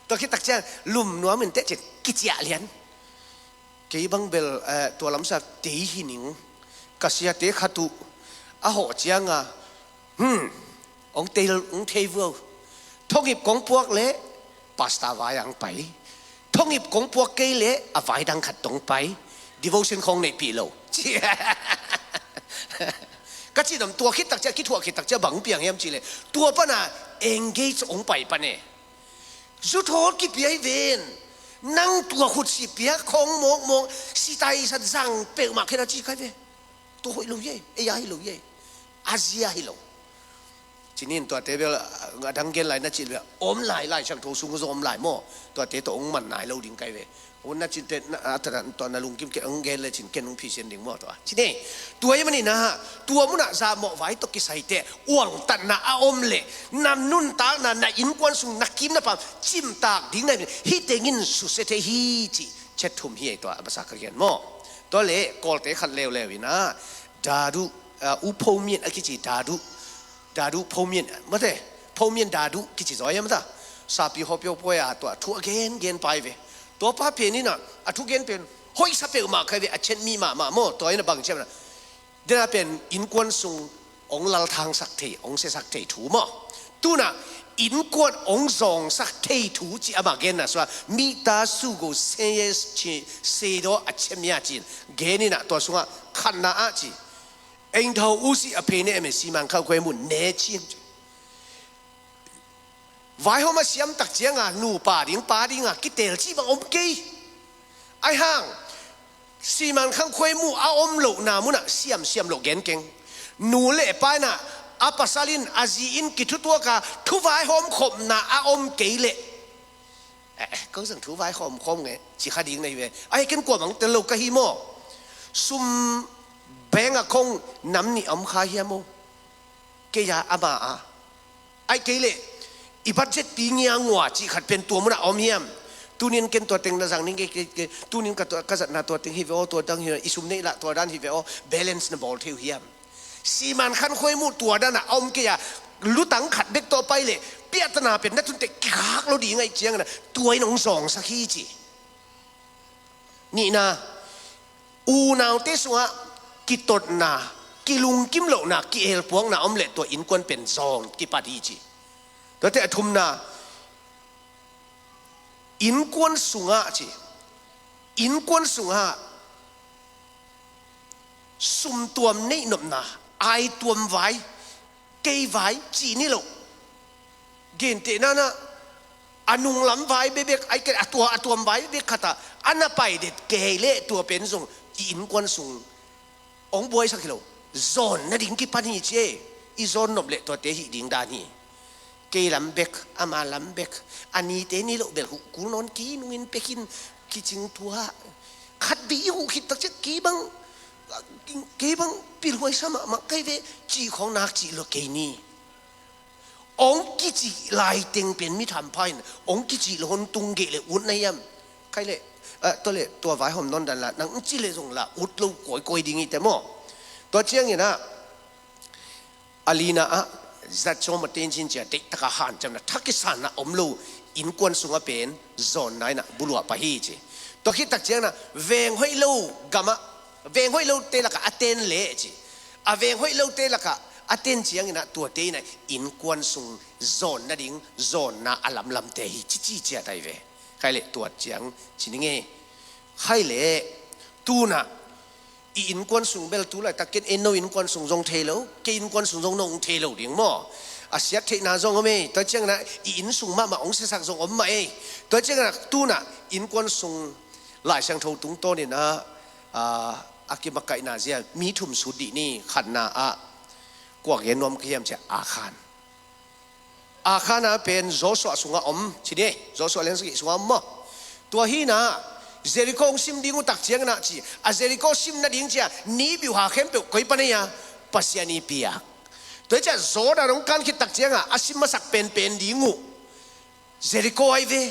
Tua khit tak ciang lum nuam in teh cin kiciah lian. Kei bang bel, eh, tua lamsa tei hi ning. Ka siate khat uh a hawh cianga, hmm, ong tel, ong thei vuau. Thongip kong puak le pasta vai ang pai. Thongip kong puak kei le a vai dang khat tong pai. Devotion khong neihpih lo. Ka cinom tua khit tak ciah, kithuah khit tak ciah bang piang hiam ci le, tua pana engage ong pai pan e. Zuthawl kipia hi ven. Nang tua khut si pia khong mawkmawk, si taisat zang peuhmah khen a ci kai ve. Tua hoih lo ye, ei a hi lo ye. A zia hi lo. Cinin tuate bel a dang gen lai na cin bel om lai, Lai Siangtho sung zong om lai maw. Tuate tawh ong man nai lo ding kai ve. Ong na cinte na, a, ta, tua na lungkim ke ong gen le cin ken ong phisian ding maw tua. Cine, tua hi manin ah tua munah zahmawh vai tawh kisaite uangtatna a om le na nuntakna, na innkuan sung na kim na pam cimtak ding na hi tengin susia thei hi ci. Chet thum hi ei tua a masa ka gen maw. Tua le Kawlte khat leuleu in ah Dadu, a, U Phomian a kici Dadu, Dadu Phomian, mate, Phomian Dadu kici zaw hiam ta. Sapi hawpio poi a tua thu a gen gen pai ve. Tua pa pen in ah a thu gen pen hoih sa peuhmah kai ve, a chet mi mahmah maw. Tua in a bang ciam na dena pen innkuan sung ong lalthangsak thei, ong siasak thei thu maw. Tuna innkuan ong zawngsak thei thu ci ama genna sua mita sugo seyes ci sedaw a ciamia cin gen in ah tua sungah khatna ah ci. Engthau usi a phei ne eme siman khau khuai mun ne cin ci. Vaihawm a siam tak cianga nupa ding pa dinga kitel ci bang om kei. Ai hang siman khangkhuai mu a om lohna munah siam siam loh gen keng. Nu le pa inah a pasal in a zi in kithutuaka thuvaihawm khopna a om kei leh, eh, eh, ko zang thuvaihawm khawm nge ci kha ding na hi ve. Ai ken kuamang tel lo ka hi maw? Sum beng a khong nam nih a om kha hiam maw? Kei a ama a ai kei leh i budget pi ngia ngua cih khat pen tua munah a om hiam? Tunin ken tua teng na zang ning kei, kei, kei, tunin ka, tua, ka zatna tua teng hi ve aw, tua dang hi ve, i sum neih lah tua dan hi ve aw, balance na bawl thei uh hiam? Siman khangkhuai mu tua danah a om kei a lutang khat bek tawh pai leh piahtana pen na tunte kikhak lo ding aih ciangin ah tua in hong zawngsak hi ci. Nihna, unaute sungah kitotna, kilungkim lohna, ki-elpuakna om leh tua innkuan pen zawng kipat hi ci. Tuate a thumna, innkuan sungah ci, innkuan sungah sumtuam neihnopna Ai tuam vai, kei vai cih ni lo. Gentehna-in ah, a nunglam vai bekbek, ai kei a tua, a tuam vai bekbek khat ah a na pai det kei leh tua pen zong i innkuan sung hong buaisak hi lo. Zawn nading kipan hi ci e. I zawn nop leh tuate hih ding dan hi. Kei lam bek, ama lam bek, a nite ni loh bel huh kul nawn kei nungin pekin kicing tua. Khat vei i huh khit tak ciang kei bang, kei bang pilhuaisa mahmah kei ve cih khawng nak cih lo kei ni. Hong kicih laiteng pen mi thampha in hong kicih lo hon tung geh le ut na hiam? Khai le, ah, tua le tua vaihawm nawn dan la, nang ci le zong la ut lo kawikawi ding hi te maw? Tua ciangin ah, a lina ah, zat cawm a tencin cia, deih taka hanciamna, thakisanna om lo innkuan sungah pen zawnna in ah buluah pai hi ci. Tua khit tak ciangin ah, veng hoih lo gamah, veng hoih lote lakah a ten leh ci. A veng hoih lote lakah a ten ciangin ah tuate in ah innkuan sung zawn nading, zawnna a lamlamte hi cici ciat ahi ve. Khai le tua ciang ci ning e. Khai le, tu-in ah, i innkuan sung bel tu laitak ken en no innkuan sung zong thei lo, kei innkuan sung zong nong thei lo ding maw? A siat theihna zong om e, tua ciangin ah i inn sung mahmah hong siasak zong om mah e. Tua ciangin ah tu-in ah innkuan sung Lai Siangtho tungtawnin ah, ah, a kimakaihna zia mi thum sut dih ni. Khatna ah kua gen nuam ka hiam ciah, Akhan. Akhan a pen Joshua sungah om ci ni, Joshua lian sagih sungah om maw? Tua hi-in ah Jericho hong sim ding uh tak ciangin ah ci, a Jericho sim nading cia ni biuha khempeuh koi pan ei a, Pasian i piak. Tua hi ciah Jordan hong kan khit tak ciangah a sim masak penpen ding uh Jericho ahi ve.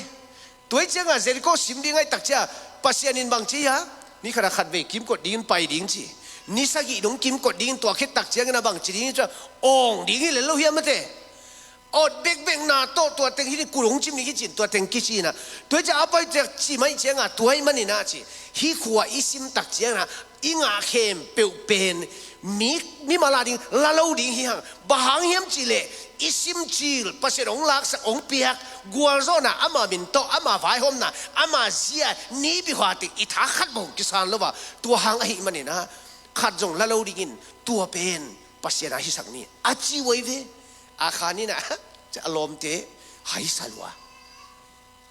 Tua hi ciangah Jericho sim ding ahih tak ciah Pasian in bang ci a, ni khat a khat vei kimkot dingin pai ding ci. Ni sagih dong kimkot dingin, tua khit tak ciangin a bang ci ding hi ciah, awng ding hi le lo hiam a te. Awt bekbek na tawh tua teng hi ni, kul hong cim ni hi cin tua teng kici-in ah. Tua hi ciah a pai ciah ci mai ciangah tua ahih manin ah ci, hih khua i sim tak ciangin ah i ngah khempeuh pen mi, mimal a ding la lo ding hi hang. Bang hang hiam cih leh i sim cil, Pasian hong laksak, hong piak gualzawhna, ama min tawh, ama vaihawmna, ama zia ni biuha teng i tha khat bang kisan lo a, tua hang ahih manin ah khat zong la lo dingin tua pen Pasian a hisak ni a ci uh ahi ve. Akhan in ah a lawmte haisa lua.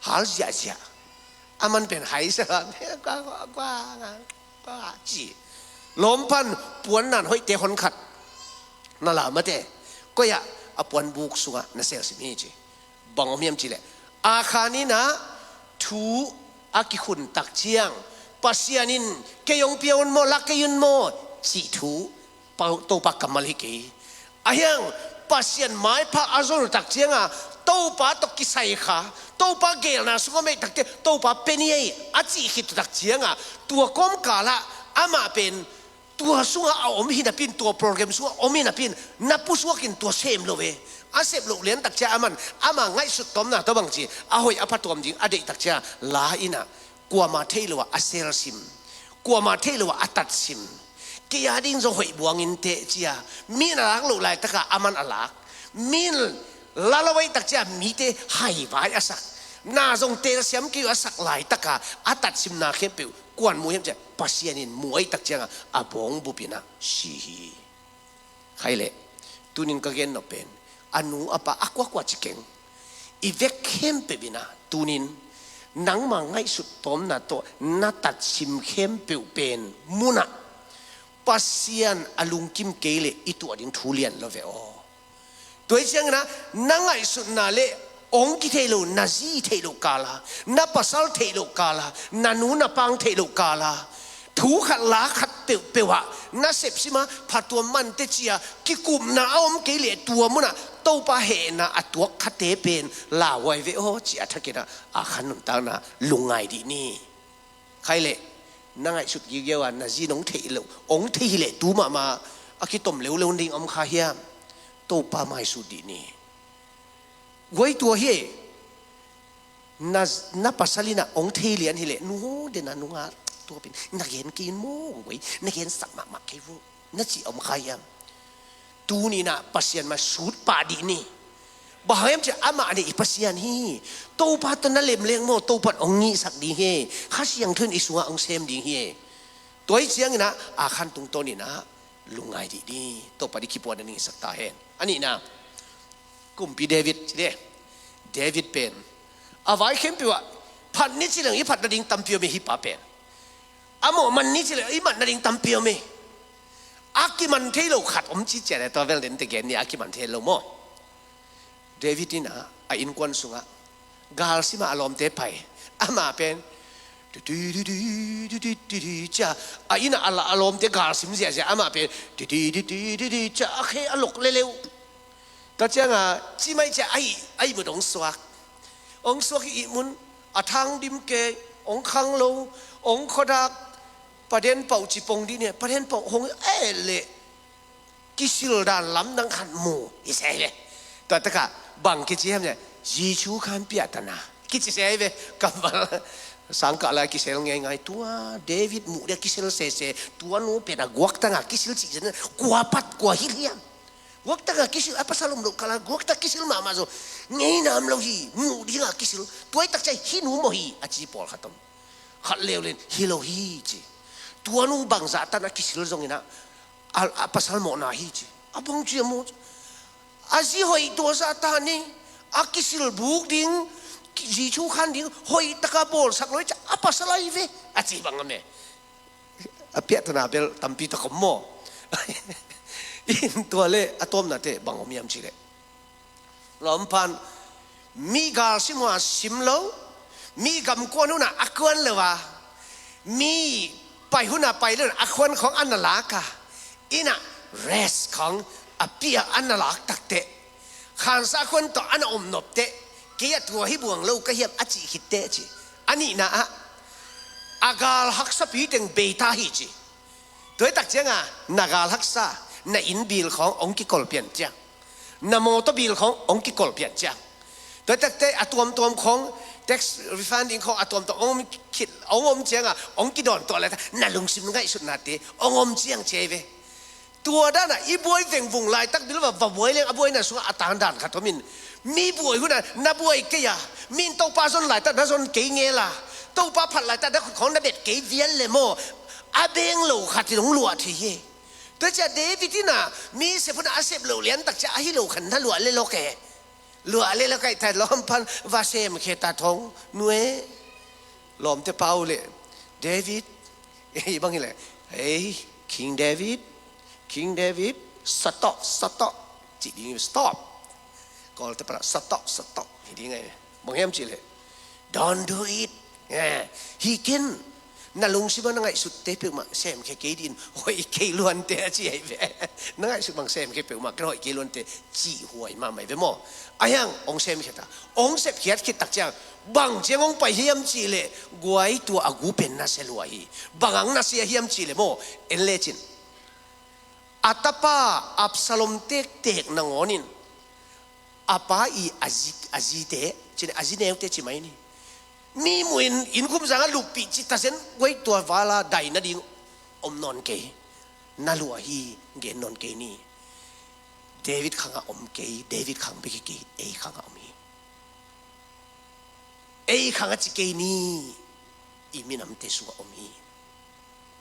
Hal ziahziah. Aman pen haisa lua. Kua, kua, kua, kua, ci. Lawm pan puannan hoihte honkhat na la mate. Koi-ah a puanbuk sungah na selsim hi ci. Bang om hiam cih leh, Akhan in ah thu a kikhun tak ciang, Pasian in kei hong pia un maw, lak kei un maw cih thu Topa kammal hi kei. Ahi hang Pasian maipha a zon uh tak ciangah Topa tawh kisai kha, Topa geelna sungah om ei tak ciang Topa pia ni ei a cih khit uh tak ciangah, tua kawmkalah amah pen tua sungah a om hi napi-in, tua program sungah om hi napi-in, na pusuakin tua sem lo ve. A sep loh lian tak ciah aman ama ngaihsut tawmna tawh bang ci, a hoih a phatuam ding a deih tak ciah la in ah, kuama thei lo ah a selsim, kuama thei lo ah a tatsim. Kei a ding zong hoih buang in teh ci-a, mi in a lak loh laitakah aman a lak. Mi in la lo ahih tak ciah mite haivai a sak, na zong telsiam kei uh a sak laitakah a tatsimna khempeuh kua'n mu hiam ciah, Pasian in mu ahih tak ciangah a bawngbup in ah si hi. Khai leh, tuni-in ka gen nop pen, a nu a pa a kuakua ci keng, i vek khempeuh in ah tuni-in nangma ngaihsut tawmna tawh na tatsim khempeuh pen munah Pasian a lungkim kei leh i tuah ding thu lian lo ve aw. Tua hi ciangin ah, na ngaihsutna le hong kithei lo, na zi theih loh kala, na pasal theih loh kala, na nu na pang theih loh kala, thu khat la khat peuhpeuh ah na sepsim a, phatuam mante ci-a kikupna a om kei leh tua munah Topa hehna a tuak khate pen lauhuai ve aw, ci-a thakin ah Akhan nuntakna lungngai dih ni. Khai leh, na ngaihsut giugiau a, na zi in hong theih loh, hong thei hi leh tu mahmah a kitom leuleu ding om kha hiam? Topa maisut dih ni. Guai tua hi e. Na, na pasal in ah hong thei lian hi leh, nu aw, den a nungah tua pen na gen kei in maw, guai, na gensak mahmah kei vo, na cih om kha hiam? Tuni-in ah Pasian maisut pah dih ni. Bang hang hiam cih leh amah nih i Pasian hi. Topa tawh na lem leng maw, Topa in hong ngihsak ding hi. Kha Siangtho in i sungah hong sem ding hi. Tua hi ciangin ah Akhan tungtawnin ah lungngai dih ni. Topa di kipuan na ning sak ta hen. A nihna, kumpi David ci de. David pen a vai khempeuh ah phat ni ci leng i phat nading tampi om hi. Hih pa pen a mawh man ni ci leng i mat nading tampi om hi. A kiman thei lo khat om ci cian e, tua vel den te gen ni a kiman thei lo maw. David in a, a innkuan sungah galsim ah a lawmte pai. Amah pen tu tu tu tu tu tu tu tu cia, a inn ah a la-, a lawmte galsim ziahziah, amah pen tu tu tu tu tu tu cia, a khe a lok leleu. Tua ciangah ci mai cia, a ih, a ihmut hong suak. Hong suak ih, ihmun a thang dim kei, hong khang lo, hong khuadak, paden pauh ci pong dih ni, paden pauh hong eh leh kisil dan lamdang khat mu hi se hi ve. Tua takah bang kici hiam ciah, Jesu khan piahtana kici se hi ve. Kammal sangkah lai kisel ngeingai, tua David muh dia kisel sese, tua nu pen a guaktanga kisil cih zen, kua pat kua hilh hiam? Guaktanga kisil, a pasal om loh kala guaktak kisil mahmah zaw, ngeinam lo hi, muh dinga kisil. Tua i takcia hih nu maw hi a ci pawlkhat om. Khat leuleu in hi lo hi ci. Tua nu bang zahtan a kisil zongin a, a, a pasal mawhna hi ci. A bang ci a maw? A zi hoih tua zahtan hi. A kisil buk ding, Jesu khan ding hoih taka bawlsak lo hi ci, a pasal ahi ve a ci bang a me. A piahtana bel tampi tak om maw? In tua le a tawpnate bang om hiam cih leh, lawmpa'n mi galsim hunah sim lo, mi gamkuan hunah a kuan lo a, mi pai hunah pai lo a, a khuan khawng a na lak a, innah rest khawng a pia a na lak takteh, khansa a khuan tawh a na om nopteh, kei a tua hi buang lo ka hiam a cih khitteh ci. A nihna ah a gal haksapi teng beita hi ci. Tua hi tak cianga na gal haksa, na inn bil khawng hong kikol pian ciang, na mawtaw bil khawng hong kikol pian ciang, tua hi takte a tuamtuam khawng, tax refund ding khawng a tuamtuam hong om khit, hong om cianga hong kidawn tuah lai ta, na lungsim ngaihsutnate hong om ciang ci hi ve. Tua danah i buai vengvung laitak bil va, va buai leng a buaina sungah a tangdan khat om in, mi buai hunah na buai kei a, mi in Topa zon laitak na zon kei ngel a, Topa phat laitak na khut khawng na bet kei vial le maw, a beng lo khat in hong luah thei hi. Tua ciah David innah mi sep hunah a sep loh liantak ciah ahi lo khan na luah le lok e. Luah le lok aih ta, lawmpa'n va semkhia ta thong nu e. Lawmte pau le David, ei bang hi le, ei King David, King David, satawh, satawh cih ding, stop. Kawlte pala satawh, satawh hi ding ahi. Bang hiam cih leh, don't do it. Eh, hi ken, na lungsim a na ngaihsutte peuhmah semkhia kei dih in, hoih kei luante a ci ahi ve. Na ngaihsut bang semkhia peuhmah ken hoih kei luante cih huai mahmah hi ve maw. Ahi hang hong semkhia ta, hong sepkhiat khit tak ciang bang ciang hong pai hiam cih leh, guai, tua a gu pen nasia lua hi. Bang hang nasia hiam cih leh maw, en lecin, a tapa Absalom tektek nangawnin a pa i a zi, a zite, cin a zi neute ci mai ni. Mi muin innkhum zangah luppih ci tazen, guai, tua vala dai nading om nawn kei. Na luah hi, gen nawn kei ni. David khangah om kei, David khang bek hi kei, ei khangah om hi. Ei khang a ci kei ni, i minamte sungah om hi.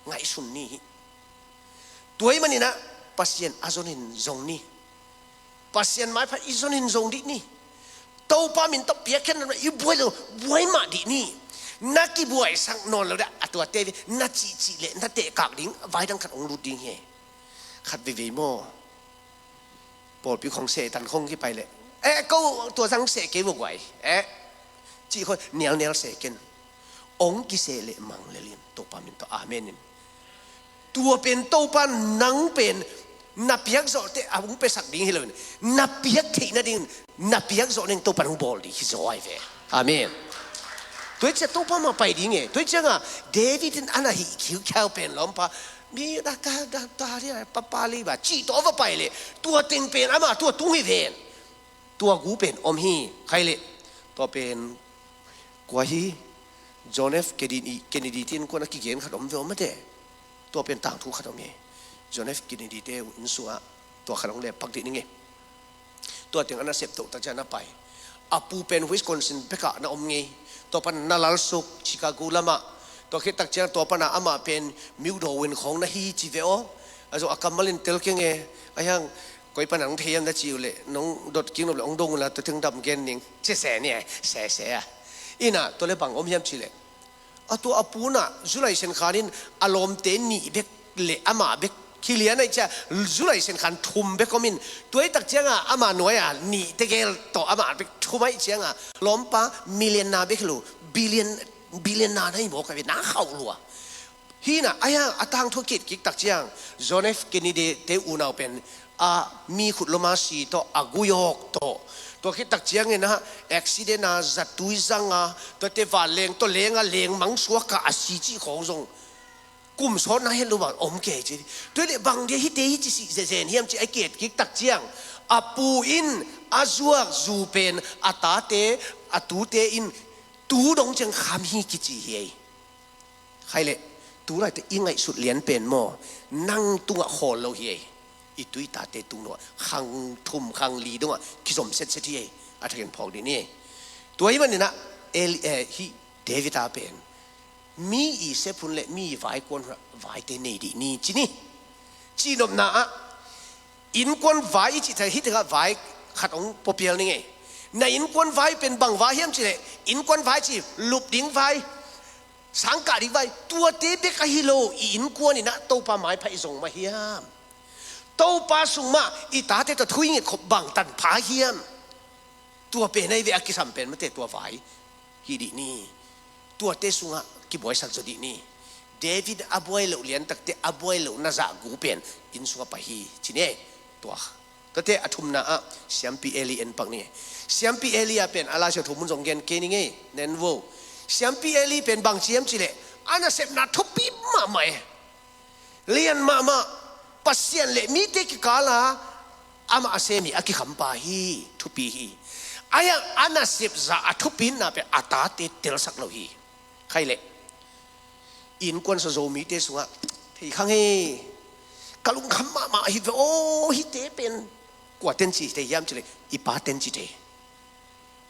Ngaihsun ni hi. Tua ahih maninah Pasian a zonin zong ni. Pasian maipha i zonin zong dih ni. Topa min tawh piakkhiat na i buai lo, buai mah dih ni. Na kibuaisak nawn lo dah a tuate na cihcih leh na tehkak ding vai dang khat hong lut ding hi. Khat veivei maw? Pawlpi khong seh tan khong kipai leh, eh, ko tua zang seh kei vua guai, eh, cih khong nialnial seh ken. Ong kiseh leh mang lelin Topa min tawh, amen in. Tua pen Topa nang pen na piak zawhte a hong piasak ding hi loin, na piak theih nadingin na piak zawh ning Topa hong bawl ding hi zaw ahi ve. Amen. Tua hi ciah Topa mah pai ding e. Tua hi ciangah David in a na hih khiukheu pen lawmpa mi da ka da ta dia papa li ba cih tawh a va pai leh, tua teng pen amah tua tung hi ven. Tua gu pen om hi khai leh. Tua pen kua hi? John F Kennedy, Kennedy te innkuan a kigen khat om ve om mate. Tua pen tangthu khat om hi. John F Kennedy te inn sungah tua khat hong leh pak dih ning e. Tua teng a na sep toh tak ciang na pai. A pu pen Wisconsin pekah na om ngei. Tua pan na lalsuk Chicago lamah. Tua khit tak ciang tua pana amah pen Muldrow in khawng na hi ci ve aw. A zong a kammal in tel keng e, a hiang koi pan a nong thei hiam na ci uh leh nong dot kik nop leh hong dong uh la tua teng dam gen ning. Ci se ni e, se se a. Ina tua leh bang om hiam cih leh, a tua a pu in ah Zu laisen khan in a lawmte nih bek leh amah bek hi lian ahih ciang Zu laisen khan thum bek om in, tua hi tak ciangah ama nuai-a nih tegel tawh amah bek thum ahih ciangah lawmpa millionaire bek hi lo, billion, billionaire na hi mawk a ve, na khauh lua. Hi in ah a hiang a tangthu a ki-et kik tak ciang John F Kennedy te unau pen a mi khut lom a si tawh a gui awk tawh, tua khit tak ciangin ah accident a zatui zang a, tuate vanleng tawh leng a lengmang suak a a si cih khawng zong kum sawtna het lo bang om kei ci. Tua leh bang dia hihte hi ci sih zenzen hiam ci a ki-et kik tak ciang a pu in a zuak zu pen a tate, a tute in tu dong ciang kham hi kici hi ei. Khaih leh tu laite i ngaihsut lian pen maw, nang tungah khawl lo hi ei. I tu i tate tung dongah khang thum khang li dongah kizom setset hi ei. A thakin phawk dih ni ei. Tua hi manin ah Eli, eh, hih David a pen mi i sep hun leh mi i vaikuan hun ah vaite nei dih ni ci ni. Cihnopna ah innkuan vai i cih thei hi tengah vai khat hong puapial ning ei. Na innkuan vai pen bang vai hiam cih leh innkuan vai ci lup ding vai, sangkah ding vai, tuate bek ahi lo, i innkuan in ah Topa maipha i zong mah hiam? Topa sung mah i tate tawh thu i nget khop bang tanpha hiam? Tua pen ahi ve a kisam pen mate tua vai hi dih ni. Tuate sungah kibuaisak zaw dih ni. David a buai loh liantakte a buai loh na zah gu pen inn sungah pai hi ci ni ei. Tua Tuate a thumna ah siampi Eli en pak ni. Siampi Eli a pen a Lai Siangtho mun zong gen kei ning ei, nen vo. Siampi Eli pen bang ci hiam cih leh a nasepna thupi mahmah e. Lian mahmah. Pasian leh mite kikal a amah a sem hi, a kikhampa hi, thupi hi. A hiang a nasep zah a thupina pen a tate telsak lo hi. Khaih leh innkuan sa Zomite sungah thei khang e, ka lungkham mahmah hi ve aw, hihte pen kua ten ci thei hiam cih leh i pa ten ci thei.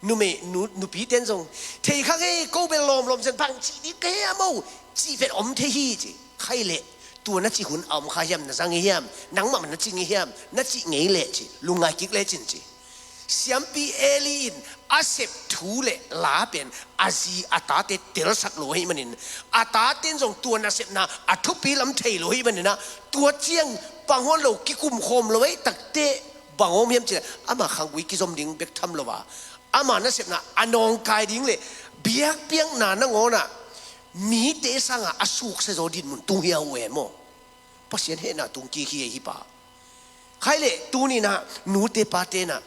Numei, nu, nupi ten zong thei khang e, ko bel lawmlawm zen bang cih ding ka hiam aw, cih pen om thei hi ci. Khaih leh tua na cih hun a om kha hiam, na zang hi hiam, nangmah na ci ngei hiam, na cih ngei leh ci, lungngai kik lecin ci. Siampi Eli in a sep thu leh la pen a zi a tate telsak lo ahih manin, a tate in zong tua nasepna a thupi lam thei lo ahih manin ah, tua ciang panghuan lo kikum khawm lo ahih takteh bang om hiam cih leh ama khanggui kizom ding bek tham lo a, ama nasepna a nawngkai ding leh biakpiakna nangawn ah mite sangah a suksia zaw dinmun tung hi a uh e maw. Pasian hehna tung kik hi ei hih pa. Khaih leh tuni in ah nute pate in ah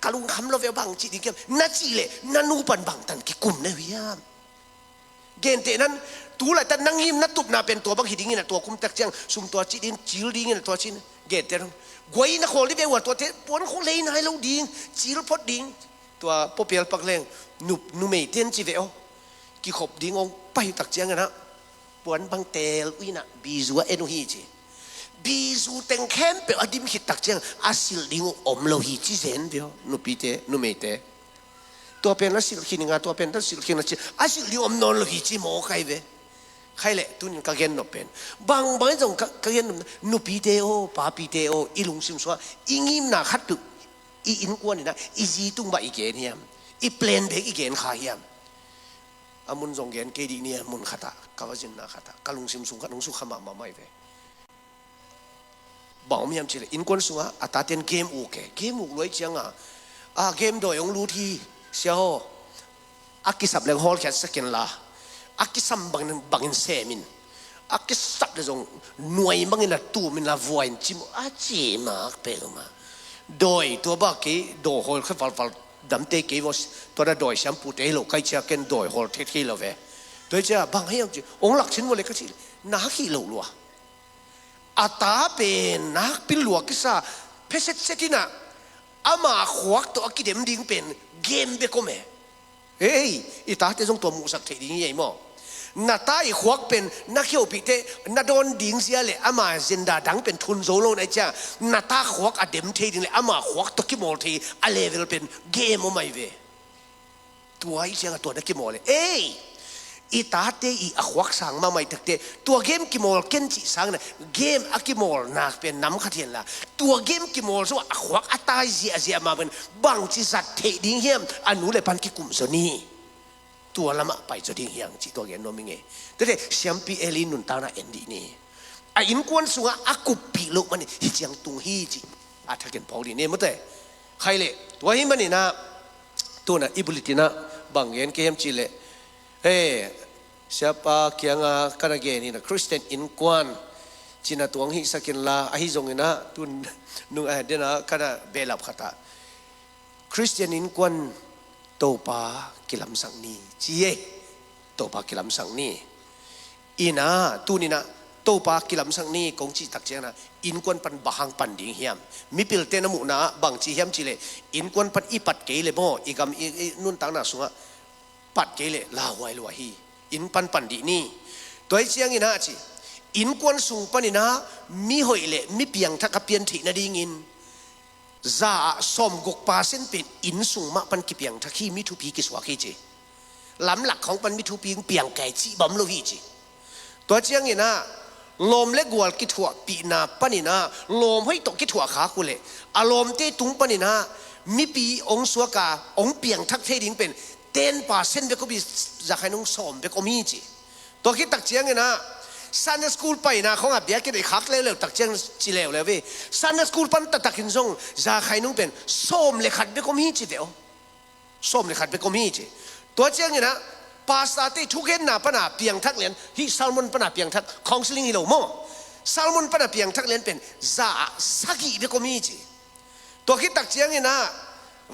ka lungkham lo ve bang cih ding hiam, na cih leh na nu pan bang tan kikum na uh hiam? Genteh nan, tu laitak nang him na tupna pen tua bang hi ding in ah, tua kum tak ciang sum tua cih ding, cil ding in ah tua cih in genteh nan. Guai na khawl dih ve uh a, tuate puan khawh lei nai lo ding, cil phot ding. Tua puapial pak leng nu, numei ten ci ve aw. Kikhop ding hong pai uh tak ciang in ah puan bang teel uh in ah bizu a en uh hi ci. Bizu teng khempeuh a dim khit tak ciang a silh ding uh om lo hi ci zen ve aw, nupite, numeite. Tua pen a silh khin ing a, tua pen a silh khin a ci, a silh ding om nawn lo hi ci mawk ahi ve. Khaih leh tunin ka gen nop pen, bangbang in zong ka, ka gen nop, nupite aw, papite aw, i lungsim sungah i ngimna khat peuh i innkuan in ah i zi tung bang i gen hiam? I plan bek i gen kha hiam? A mun zong gen kei dih ni, a mun khat ah, ka va zinna khat ah ka lungsim sung khat hong sukha mahmah mai ve. Bang om hiam cih leh innkuan sungah a taten game uk e, game uk luai ciangah a game dawi hong lut hi, sia aw. A kisap leng hawlkhiat sa ken la, a kisam bangin, bangin sem in, a kisap leh zong nuai bangin la tum in la vuai in cim uh a ci mak pek uh mah. Dawi tua bak kei daw hawl kha valval damte kei vaw, tua na dawi siampute hi lo kai cia ken dawi hawl thei thei lo ve. Tua hi cia bang hiam ci, hong lak cin vaw le ka ci, na hak hi lo lua. A ta pen nakpi lua kisa, phesetset in ah ama khuak tawh a kidem ding pen game bek om e. Hei, i tate zong tua muhsak theih ding hi ei maw? Na ta i khuak pen na khiopihte na dawn ding zia le ama zenda dang pen thun zo lo na i cia, na ta khuak a dem thei ding le ama khuak tawh kimawl thei a level pen game om ai ve. Tua i ciangah tua na kimawl e. Ei, I tate i a khuak sang mahmah i takte, tua game kimawl ken cih sangin a, game a kimawl nak pen nam khat hian la, tua game kimawl sungah a khuak a tai ziahziah mah pen, bangci zat theih ding hiam, a nu le pan kikum zaw ni. Tua lamah pai zaw ding hiang cih tua gen nuam i ngei. Tete siampi Eli nuntakna en dih ni. A innkuan sungah a kuppih loh manin hi ciang tung hi cih a thakin phawk dih ni mute. Khai leh tua hi maninah, tunah i bulitinah bang gen kei hiam cih leh, he, siapa kianga kana gen inah Christian innkuan cina tuang hihsakin la, ahi zonginah tun nung a denah kana behlap khatah Christian innkuan Topa kilamsak ni ci e. Topa kilamsak ni. Ina tuninah Topa kilamsak ni kong cih tak ciangna, innkuan pan bang hang pan ding hiam? Mipilte na muhna ah bang ci hiam cih leh, innkuan pan i pat kei le maw, i gam i, i nuntakna sungah pat kei le lauhuai lua hi. Inn pan pan dih ni. Tua hi ciangin ah ci, innkuan sung paninah mi hoih le mi piangthak a pian theih nadingin za ah sawmguk percent pen inn sung mah pan kipiangthak hi, mi thupi kisuak hi ci. Lamlak khawng pan mi thupi piang kei cih bam lo hi ci. Tua cianginah lawm le gual kithuahpihna paninah lawm hoih tawh kithuah khak uh leh, a lawmte tung paninah mipi hong suaka hong piangthak thei ding pen ten percent bek om hi. Za khainung sawm bek om hi ci. Tua khit tak cianginah Sunday school paina khawngah biakinn i khak leuleu tak ciang ci leuleu ve. Sunday school pan taktakin zong za khainung pen sawm le khat bek om hi ci ve aw. Sawm le khat bek om hi ci. Tua cianginah pastor te thugenna pana piangthak lian, hih sermon pana piangthak, counseling hi lo maw, sermon pana piangthak lian pen za ah sagih bek om hi ci. Tua khit tak cianginah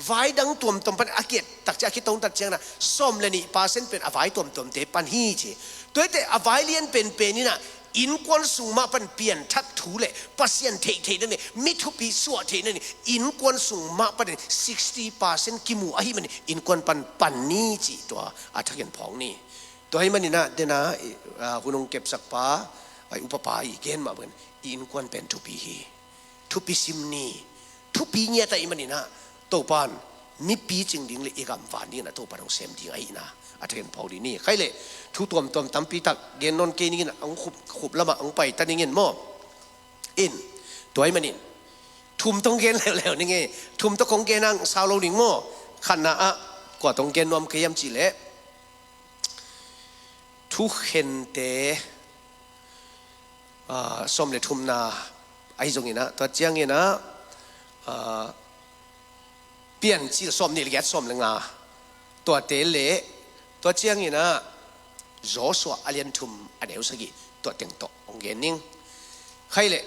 vai dang tuamtuam pan a kiat tak ciang a kiton tak cianginah sawm le nih percent pen a vai tuamtuamte pan hi ci. Tuaite a vai lian penpen inah innkuan sung mah pan pianthak thu le Pasian theihtheihna ni, mi thupi suah theihna ni, innkuan sung mah panin sixty percent kimu ahi manin innkuan pan pan ni cih tua a thakin phawng ni. Tua hi maninah dena, i, a, hun hong kepsakpa, a, i upapa i gen mah panin i innkuan pen thupi hi. Thupi sim ni. Thupi ngiat ahi maninah Topan mipi cing ding le i gam van dingin a Topan hong sem ding ahihna a thakin phawk dih ni. Khai leh thu tuamtuam tampi tak gen nawn kei ningin, ang khup, khup lamah ang pai ta ningin maw. In, tua hi manin thum tawh gen leuleu ning e. Thum tawh kong gen ang sau lo ning maw. Khatna ah kua tawh gen nuam kei hiam cih leh, thukhente, ah, sawm le thumna ahi zonginah, tua cianginah, ah, Piancil sawm nih le giat, sawm le nga, tuate le tua cianginah Joshua a lian thum a neu sagih, tua teng tawh hong gen ning. Khai leh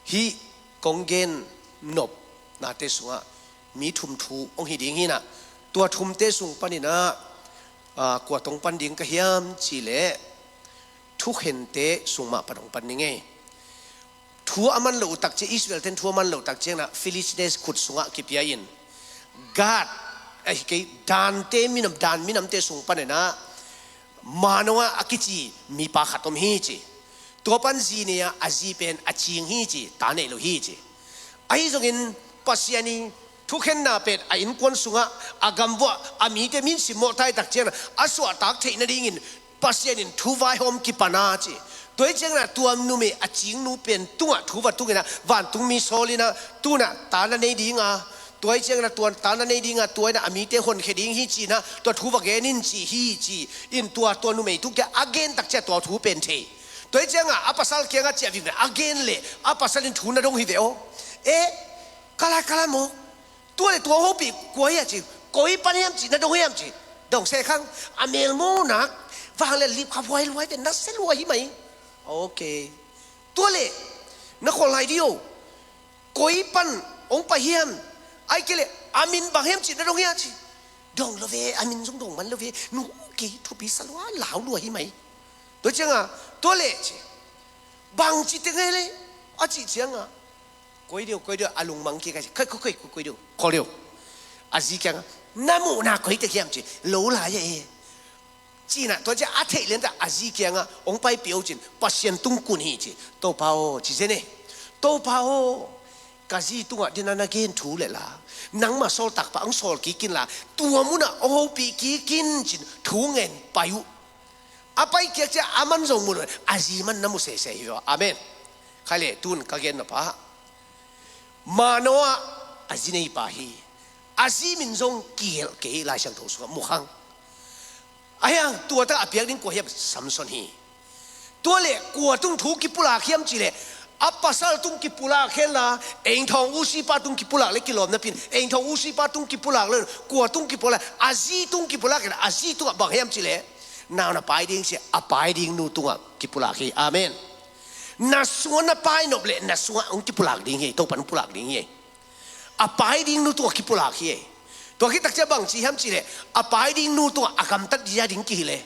hih kong gen nopnate sungah mi thum thu hong hi ding hinah, tua thumte sung paninah, aa, kua tawh hong pan ding ka hiam cih leh, thukhente sung mah pan hong pan ning ei. Thu a man loh uh tak ciang, Israel ten thu a man loh tak cianginah Philistines khut sungah kipia in, Gath, ahi kei, Dante minam, Dan minamte sung paninah Manoah a kici mipa khat om hi ci. Tua pan zi nei a, a zi pen a cing hi ci, ta nei lo hi ci. Ahi zongin Pasian i thukhenna pen a innkuan sungah, a gamvuah, a mite min simmawh tai tak cianginah a suahtak theih nadingin Pasian in thu vaihawm kipana ci. Tua hi cianginah tua numei a cingnu pen tungah thu va tunginah vantungmi sawl inah, tunah ta na nei dinga, tua hi cianginah tua ta na nei dinga, tua inah a mite honkhia ding hi cinah tua thu va gen in ci hi ci. In tua, tua numei tung kia a gen tak ciang tua thu pen thei. Tua hi ciangah a pasal kiangah ciah vik ve, a gen leh a pasal in thu na dong hi ve aw. E, ka lai, ka lai maw. Tua le tua hong hopih kua hiam ci, koi pan hiam ci, na dong hiam ci. Dong seh khang, a melmawhna vang le lip kha huai luai ve, na se luai hi mai. Ok. Tua le na khawl lai dih o. Koi pan hong pai hiam, ahih kei leh a min bang hiam ci, na dong hiam ci. Dong lo ve, a min zong dong man lo ve. Nu kei thupi sa lua, lau lua hi mai. Tua ciangah, tua le ci, bang ci teng ei le, a cih ciangah, koi deuh, koi deuh, a lungmang kik a ci, koi, koi, koi, koi, koi deuh, koi deuh. A zi kiangah, na muhna koi tek hiam ci, lo lai e. Cinah, tua ciah a theih lian tak a zi kiangah hong paipih o cin, Pasian tung kun hi ci. Topa aw, ci zen e. Topa aw, ka zi tungah dena na gen thu le la, nangmah sawltakpa hong sawl kik in la, tua munah hong hopih kik in cin, thu ngen pai uh. A pai kiak ciang a man zong mu lo, a zi man na mu sese hi ve. Amen. Khai le tun ka gen na pa, Manoah a zi nei pa hi. A zi min zong kigelh kei, Lai Siangtho sungah mu khang. Ahi hang tua tak a piak ding kua hiam? Samson hi. Tua le kua tung thu kipulak hiam cih leh, a pasal tung kipulak hen la, Eng Thawng Usi pa tung kipulak le kilawm napi in, Eng Thawng Usi pa tung kipulak le, kua tung kipulak, a zi tung kipulak hen la, a zi tungah bang hiam cih leh, nau na pai ding ci a pai ding nu tungah kipulak hi. Amen. Na sungah na pai nop leh na sungah hong kipulak ding hi, Topa'n hong pulak ding hi. A pai ding nu tungah kipulak hi. Tua khit tak ciang bang ci hiam cih leh, a pai ding nu tungah a gamtat ding kihi le,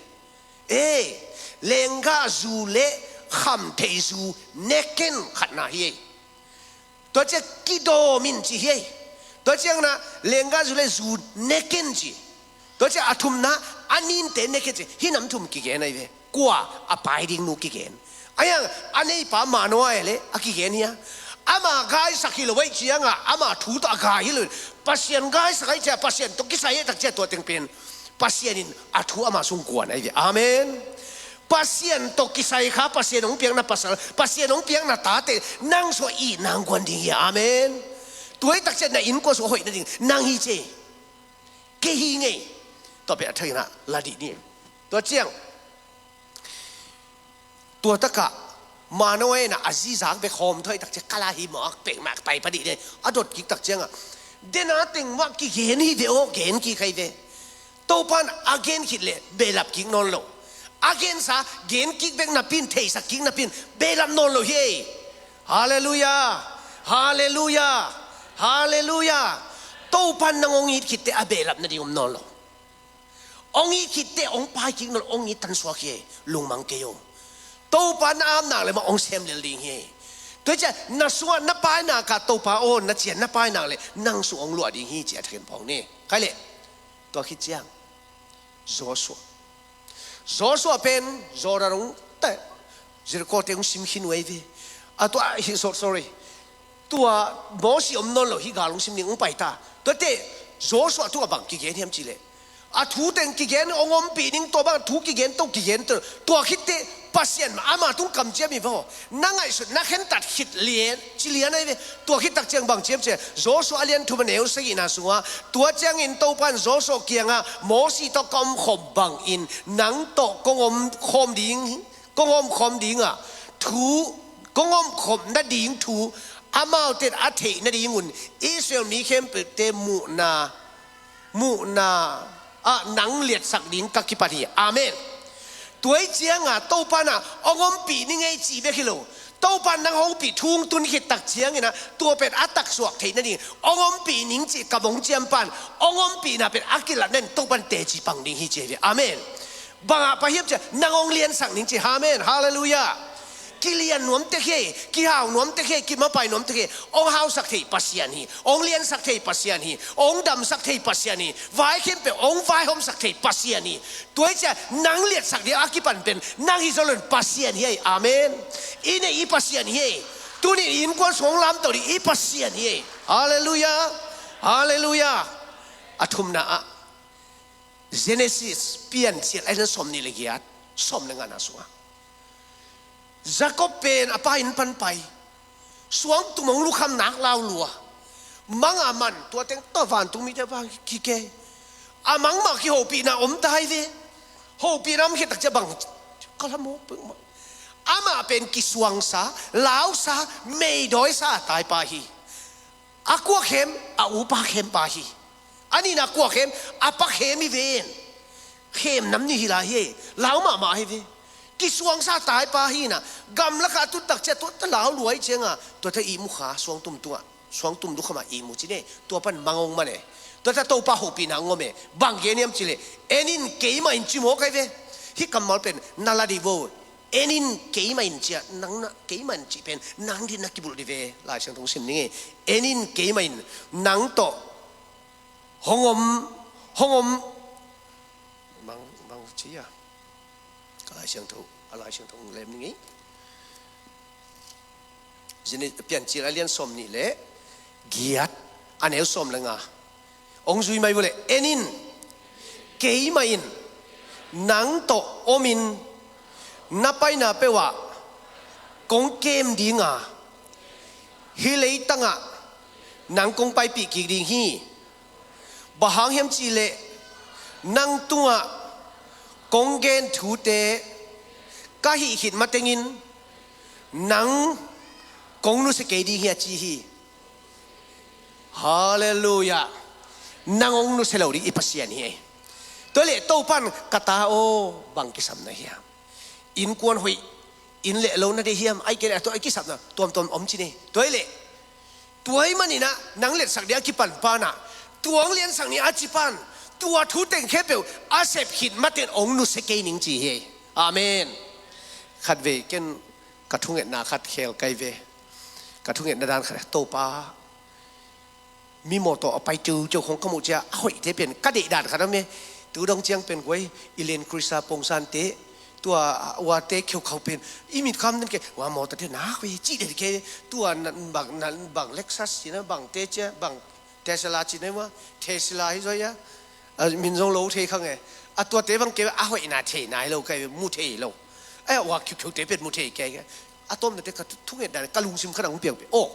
e, lenggah zu le khamtheih zu neken khatna hi. Tua ciang kidawm in ci hi. Tua ciang na lenggah zu le zu neken ci. Tua ciang a thumna a ninte neken ci. Hih nam thum kigen ahi ve. Kua? A pai ding nu kigen. Ahi hang a neipa Manoah e le a kigen hi a. Ama gaisak hi lo ahih ciangah ama thu tawh a gai hi lo. Pasian gaisak ahih ciang, Pasian tawh kisai ahih tak ciang tua teng pen Pasian in a thu ama sung guan ahi ve. Amen. Pasian tawh kisai kha, Pasian hong piakna pasal, Pasian hong piakna tate, nang sungah itna hong guan ding hi. Amen. Tua ahih tak ciang na innkuan sungah hoih nading nang hi ci. Kei hi ngei. Tua pen a thei na la dih ni. Tua ciang tua takah Manoah in a zi zak bek hawm thuai tak ciang kala hi mawk pek mak pai pa dih ni. A dot kik tak ciangah dena teng mah kigen hi ve aw, gen kik hi ve. Topa'n a gen khit leh behlap kik nawn lo. A gensa gen kik bek napi in, theisak kik napi in behlap nawn lo hi. Halleluiah. Halleluiah. Halleluiah. Topa'n nang hong it khit teh a behlap nading om nawn lo. Hong it khit teh hong pai kik nawn lo, hong it tansuak hi. Lungmang kei aw. Topa'n na apna le mah hong sem lel ding hi. Tua hi ciang na sungah na pai nak ah Topa aw, na cian na pai nak leh nang sung hong luah ding hi ci a thakin phawng ni. Khai le. Tua khit ciang Joshua. Joshua pen Jordan hong teh, Jericho te hong sim khin uh ahi ve. A tua hi, so-, sorry. Tua Mosi om nawn lo, hih gal hong sim ding hong pai ta. Tua teh Joshua tungah bang kigen hiam cih leh, a thu teng kigen, hong ompih ding, tua bang thu kigen, tua kigen, tua, tua khit teh Pasian ama tung kamciam hi vaw. Na ngaihsut, na khentat khit lian, ci lian ahi ve. Tua khit tak ciang bang ci hiam cih leh, Joshua a lian thum a neu sagihna sungah, tua ciangin Topa'n Joshua kiangah, Mosi tawh ka omkhawm bangin nang tawh kong omkhawm ding, kong omkhawm ding a, thu, kong omkhawm nading thu, amaute in a theih nadingun Israel mi khempeuhte muhna muhna ah nang liatsak ding ka kipan hi. Amen. Tua hi ciangah Topa'n ah hong ompih ning ei cih bek hi lo. Topa'n nang hong ompih thu hong tun khit tak ciangin ah tua pen a taksuak theih nading hong ompih ning cih kam hong ciam pan hong ompihna pen a kilat nading Topa'n teci pang ding hi ci hi. Amen. Bangah pai hiam cih leh nang hong liansak ning ci. Amen. Halleluiah. Kilian nuam tek hi, kihau nuam tek hi, kimapai nuam tek hi. Hong hausak thei Pasian hi, hong liansak thei Pasian hi, hong damsak thei Pasian hi, vai khempeuh hong vaihawmsak thei Pasian hi. Tua hi ciang nang liatsak ding a kipan pen nang hi zo lo in Pasian hi ei. Amen. I neih i Pasian hi ei. Tuni in innkuan sung hong lamto ding i Pasian hi ei. Halleluiah. Halleluiah. A thumna ah Genesis, Piancil a lian sawmnih le giat, sawm le ngana sungah Jakob pen a pa inn pan pai, suangtum hong lukham nak lau lua. Mang a man, tua teng tawh vantung mite vang kikei. A mang mah kihopihna om ta hi ve. Hopihna om khit tak ciang bang, ka la mawk peuhmah. Amah pen kisuangsa, lausa, meidawisa a taipa hi. A kuak khem, a upa khempa hi. A nihna kuak khem, a pa khem hi ven. Khem nam nih hi lai hi. Lau mahmah hi ve. Kisuangsa taipa hi na. Gamlakah a tut tak ciang tua ta lau lua hi ciangah, tua ta ihmu kha, suangtum tungah, suangtum lukhamah ihmu ci ne. Tua pan mang hong man e. Tua ta Topa hopihna hong om e. Bang gen hiam cih leh, en in keimah in ci mawk ahi ve. Hih kammal pen na la dih vo. En in keimah in ci a, nang na keimah in cih pen nang dih na kibulh dih ve. Lai Siangtho hong sim ning e. En in keimah in nang tawh hong om, hong om. Bang, bang ci a, ka Lai Siangtho, a Lai Siangtho hong lem ning e. Zini, Piancil a lian sawmnih le giat, a neu sawm le nga. Hong zui mai vua leh, en in, keimah in nang tawh om in, Na paina peuhah kong kem dinga, hih leitangah nang kong paipih kik ding hi. Bang hang hiam cihleh nang tungah kong gen thute ka hih khit matengin nang kong nusia kei ding hi, a ci hi. Halleluiah. Nang hong nusia lo ding i Pasian hi. Tua leh Topan, ka ta aw, bang kisam na hiam? Innkuan hoih, inn le lo na deih hiam? Ahih kei leh a tua a kisapna tuamtuam om ci ni. Tua hi leh, tua ahih manin ah nang letsak ding a kipan pan ah, tua hong liansak ni a ci pan, tua thu teng khempeuh a sep khit mateng hong nusia kei ning ci hi. Amen. Khatvei ken ka thungetna khat khel kai ve. Ka thungetna dan khat, Topa, mi mawtaw a pai ceuceu khong ka muh ciang a hoihte pen ka deih dan khat om e. Tu dong ciang pen guai, i len Khrista pongsan te, tua uate kheukhau pen i mit kham den ke, ua mawtaw te nak hoih cih den ke, tua na bang, na bang Lexus ci na, bang te cia, bang Tesla ci na, ua Tesla hi zaw ia. A, min zong lo thei khang e. A tuate bang ke a hoihna thei nai lo, ka mu thei lo. A, ua khiukhiu te pen mu thei ke. A tawmna te ka thunget dan, ka lungsim khat ah hong piang pen, aw,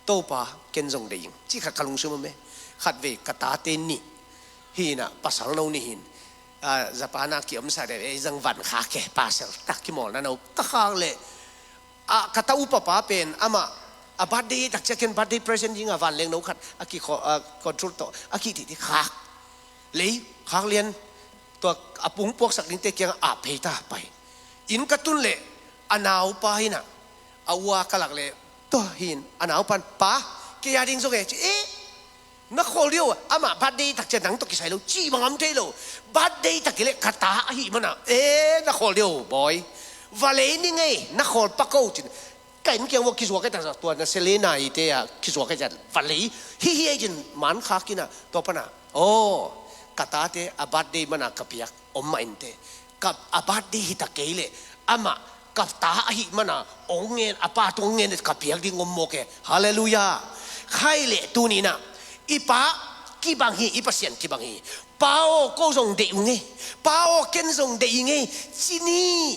Topa, ken zong deih ing, cih khat ka lungsim om e. Khatvei ka tate nih hi in ah, pasal no nih hi in, a, Japan ah kiomsa deuh, ei zang van khak e, pasal tak kimawlna no ka khak leh, a, ka ta upa pa pen amah a birthday tak ciang ken birthday present ding a vanleng no khat a ki kho-, a, control tawh a kihtih ti khak. Lei khak lian, tua a pung puaksak dingte kiangah ap phei ta pai. Inn ka tun leh a naupa hi in ah, a ua ka lak leh, tua hi in a naupan, Pa, kei a ding zong e, ci, eh, na khawl dih o, amah birthday tak ciang nang tawh kisai lo, cih bang om thei lo. Birthday tak hi leh ka ta ahih man ah, eh, na khawl dih o, bawi. Va lei ni ngei, na khawl pak o, ci in. Ka inn kiang uah kizuak e, tak sa tua na Selena i te a kizuak e, ciat va lei. Hi hi ei, ci in man khak in ah, tua pan ah, aw, ka tate a birthday man ah ka piak om mah in te, ka, a birthday hi ta kei leh amah ka ta ahih man ah hong ngen, a pa tung hong ngen ka piak ding om mawk e. Halleluiah. Khai leh tuni in ah, i Pa kibang hi, i Pasian kibang hi. Pa aw, ko zong deih ung e. Pa aw, ken zong deih ing e, ci ni.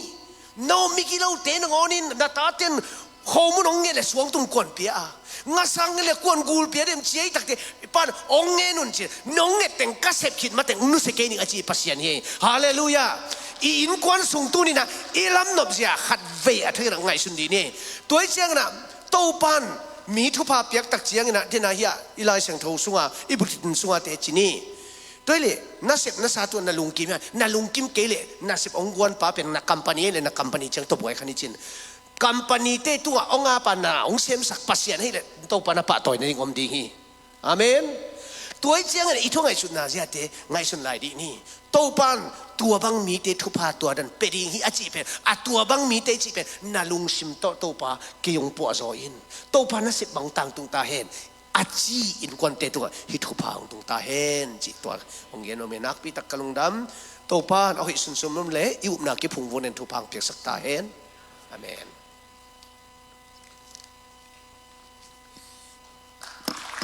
No miki lote nangawn in, na taten khomun hong nget leh suangtum kuan pia a, ngasang nget leh kuan gul pia dem ci ei takte, pan hong ngen un ci. Nong nget teng ka sep khit mateng nusia kei ning a ci Pasian hi. Halleluiah. I innkuan sung tuni in ah i lamnop zia khatvei a thei ngaihsun dih ni. Tua hi ciangin ah Topan mi thupha piak tak ciangin ah, den a hi a, i Lai Siangtho sunga, i bulletin sunga te ci ni. Tua hi leh, na sep na sa tua na lungkim hia? Na lungkim kei leh, na sep hong guan pa pen na company hi leh, na company ciang tawh buai kha ni, ci in. Company te tungah hong a pa na hong semsak Pasian hi leh, Topa na pahtawi nading om ding hi. Amen. Tua hi ciangin i thu ngaihsutna ziate ngaihsun lai dih ni. Topan tua bang mite thupha tua dan pia ding hi a cih pen, a tua bang mite cih pen na lungsim tawh, Topa, kei hong puahzaw in, Topa, na sep bang tangtung ta hen, a ci innkuante tungah hih thupha hong tung ta hen, cih tua hong gen nuam hi. Nakpi tak ka lungdam. Topa in a hoih sunsun om leh i upna kiphungvuan in thupha hong piaksak ta hen. Amen.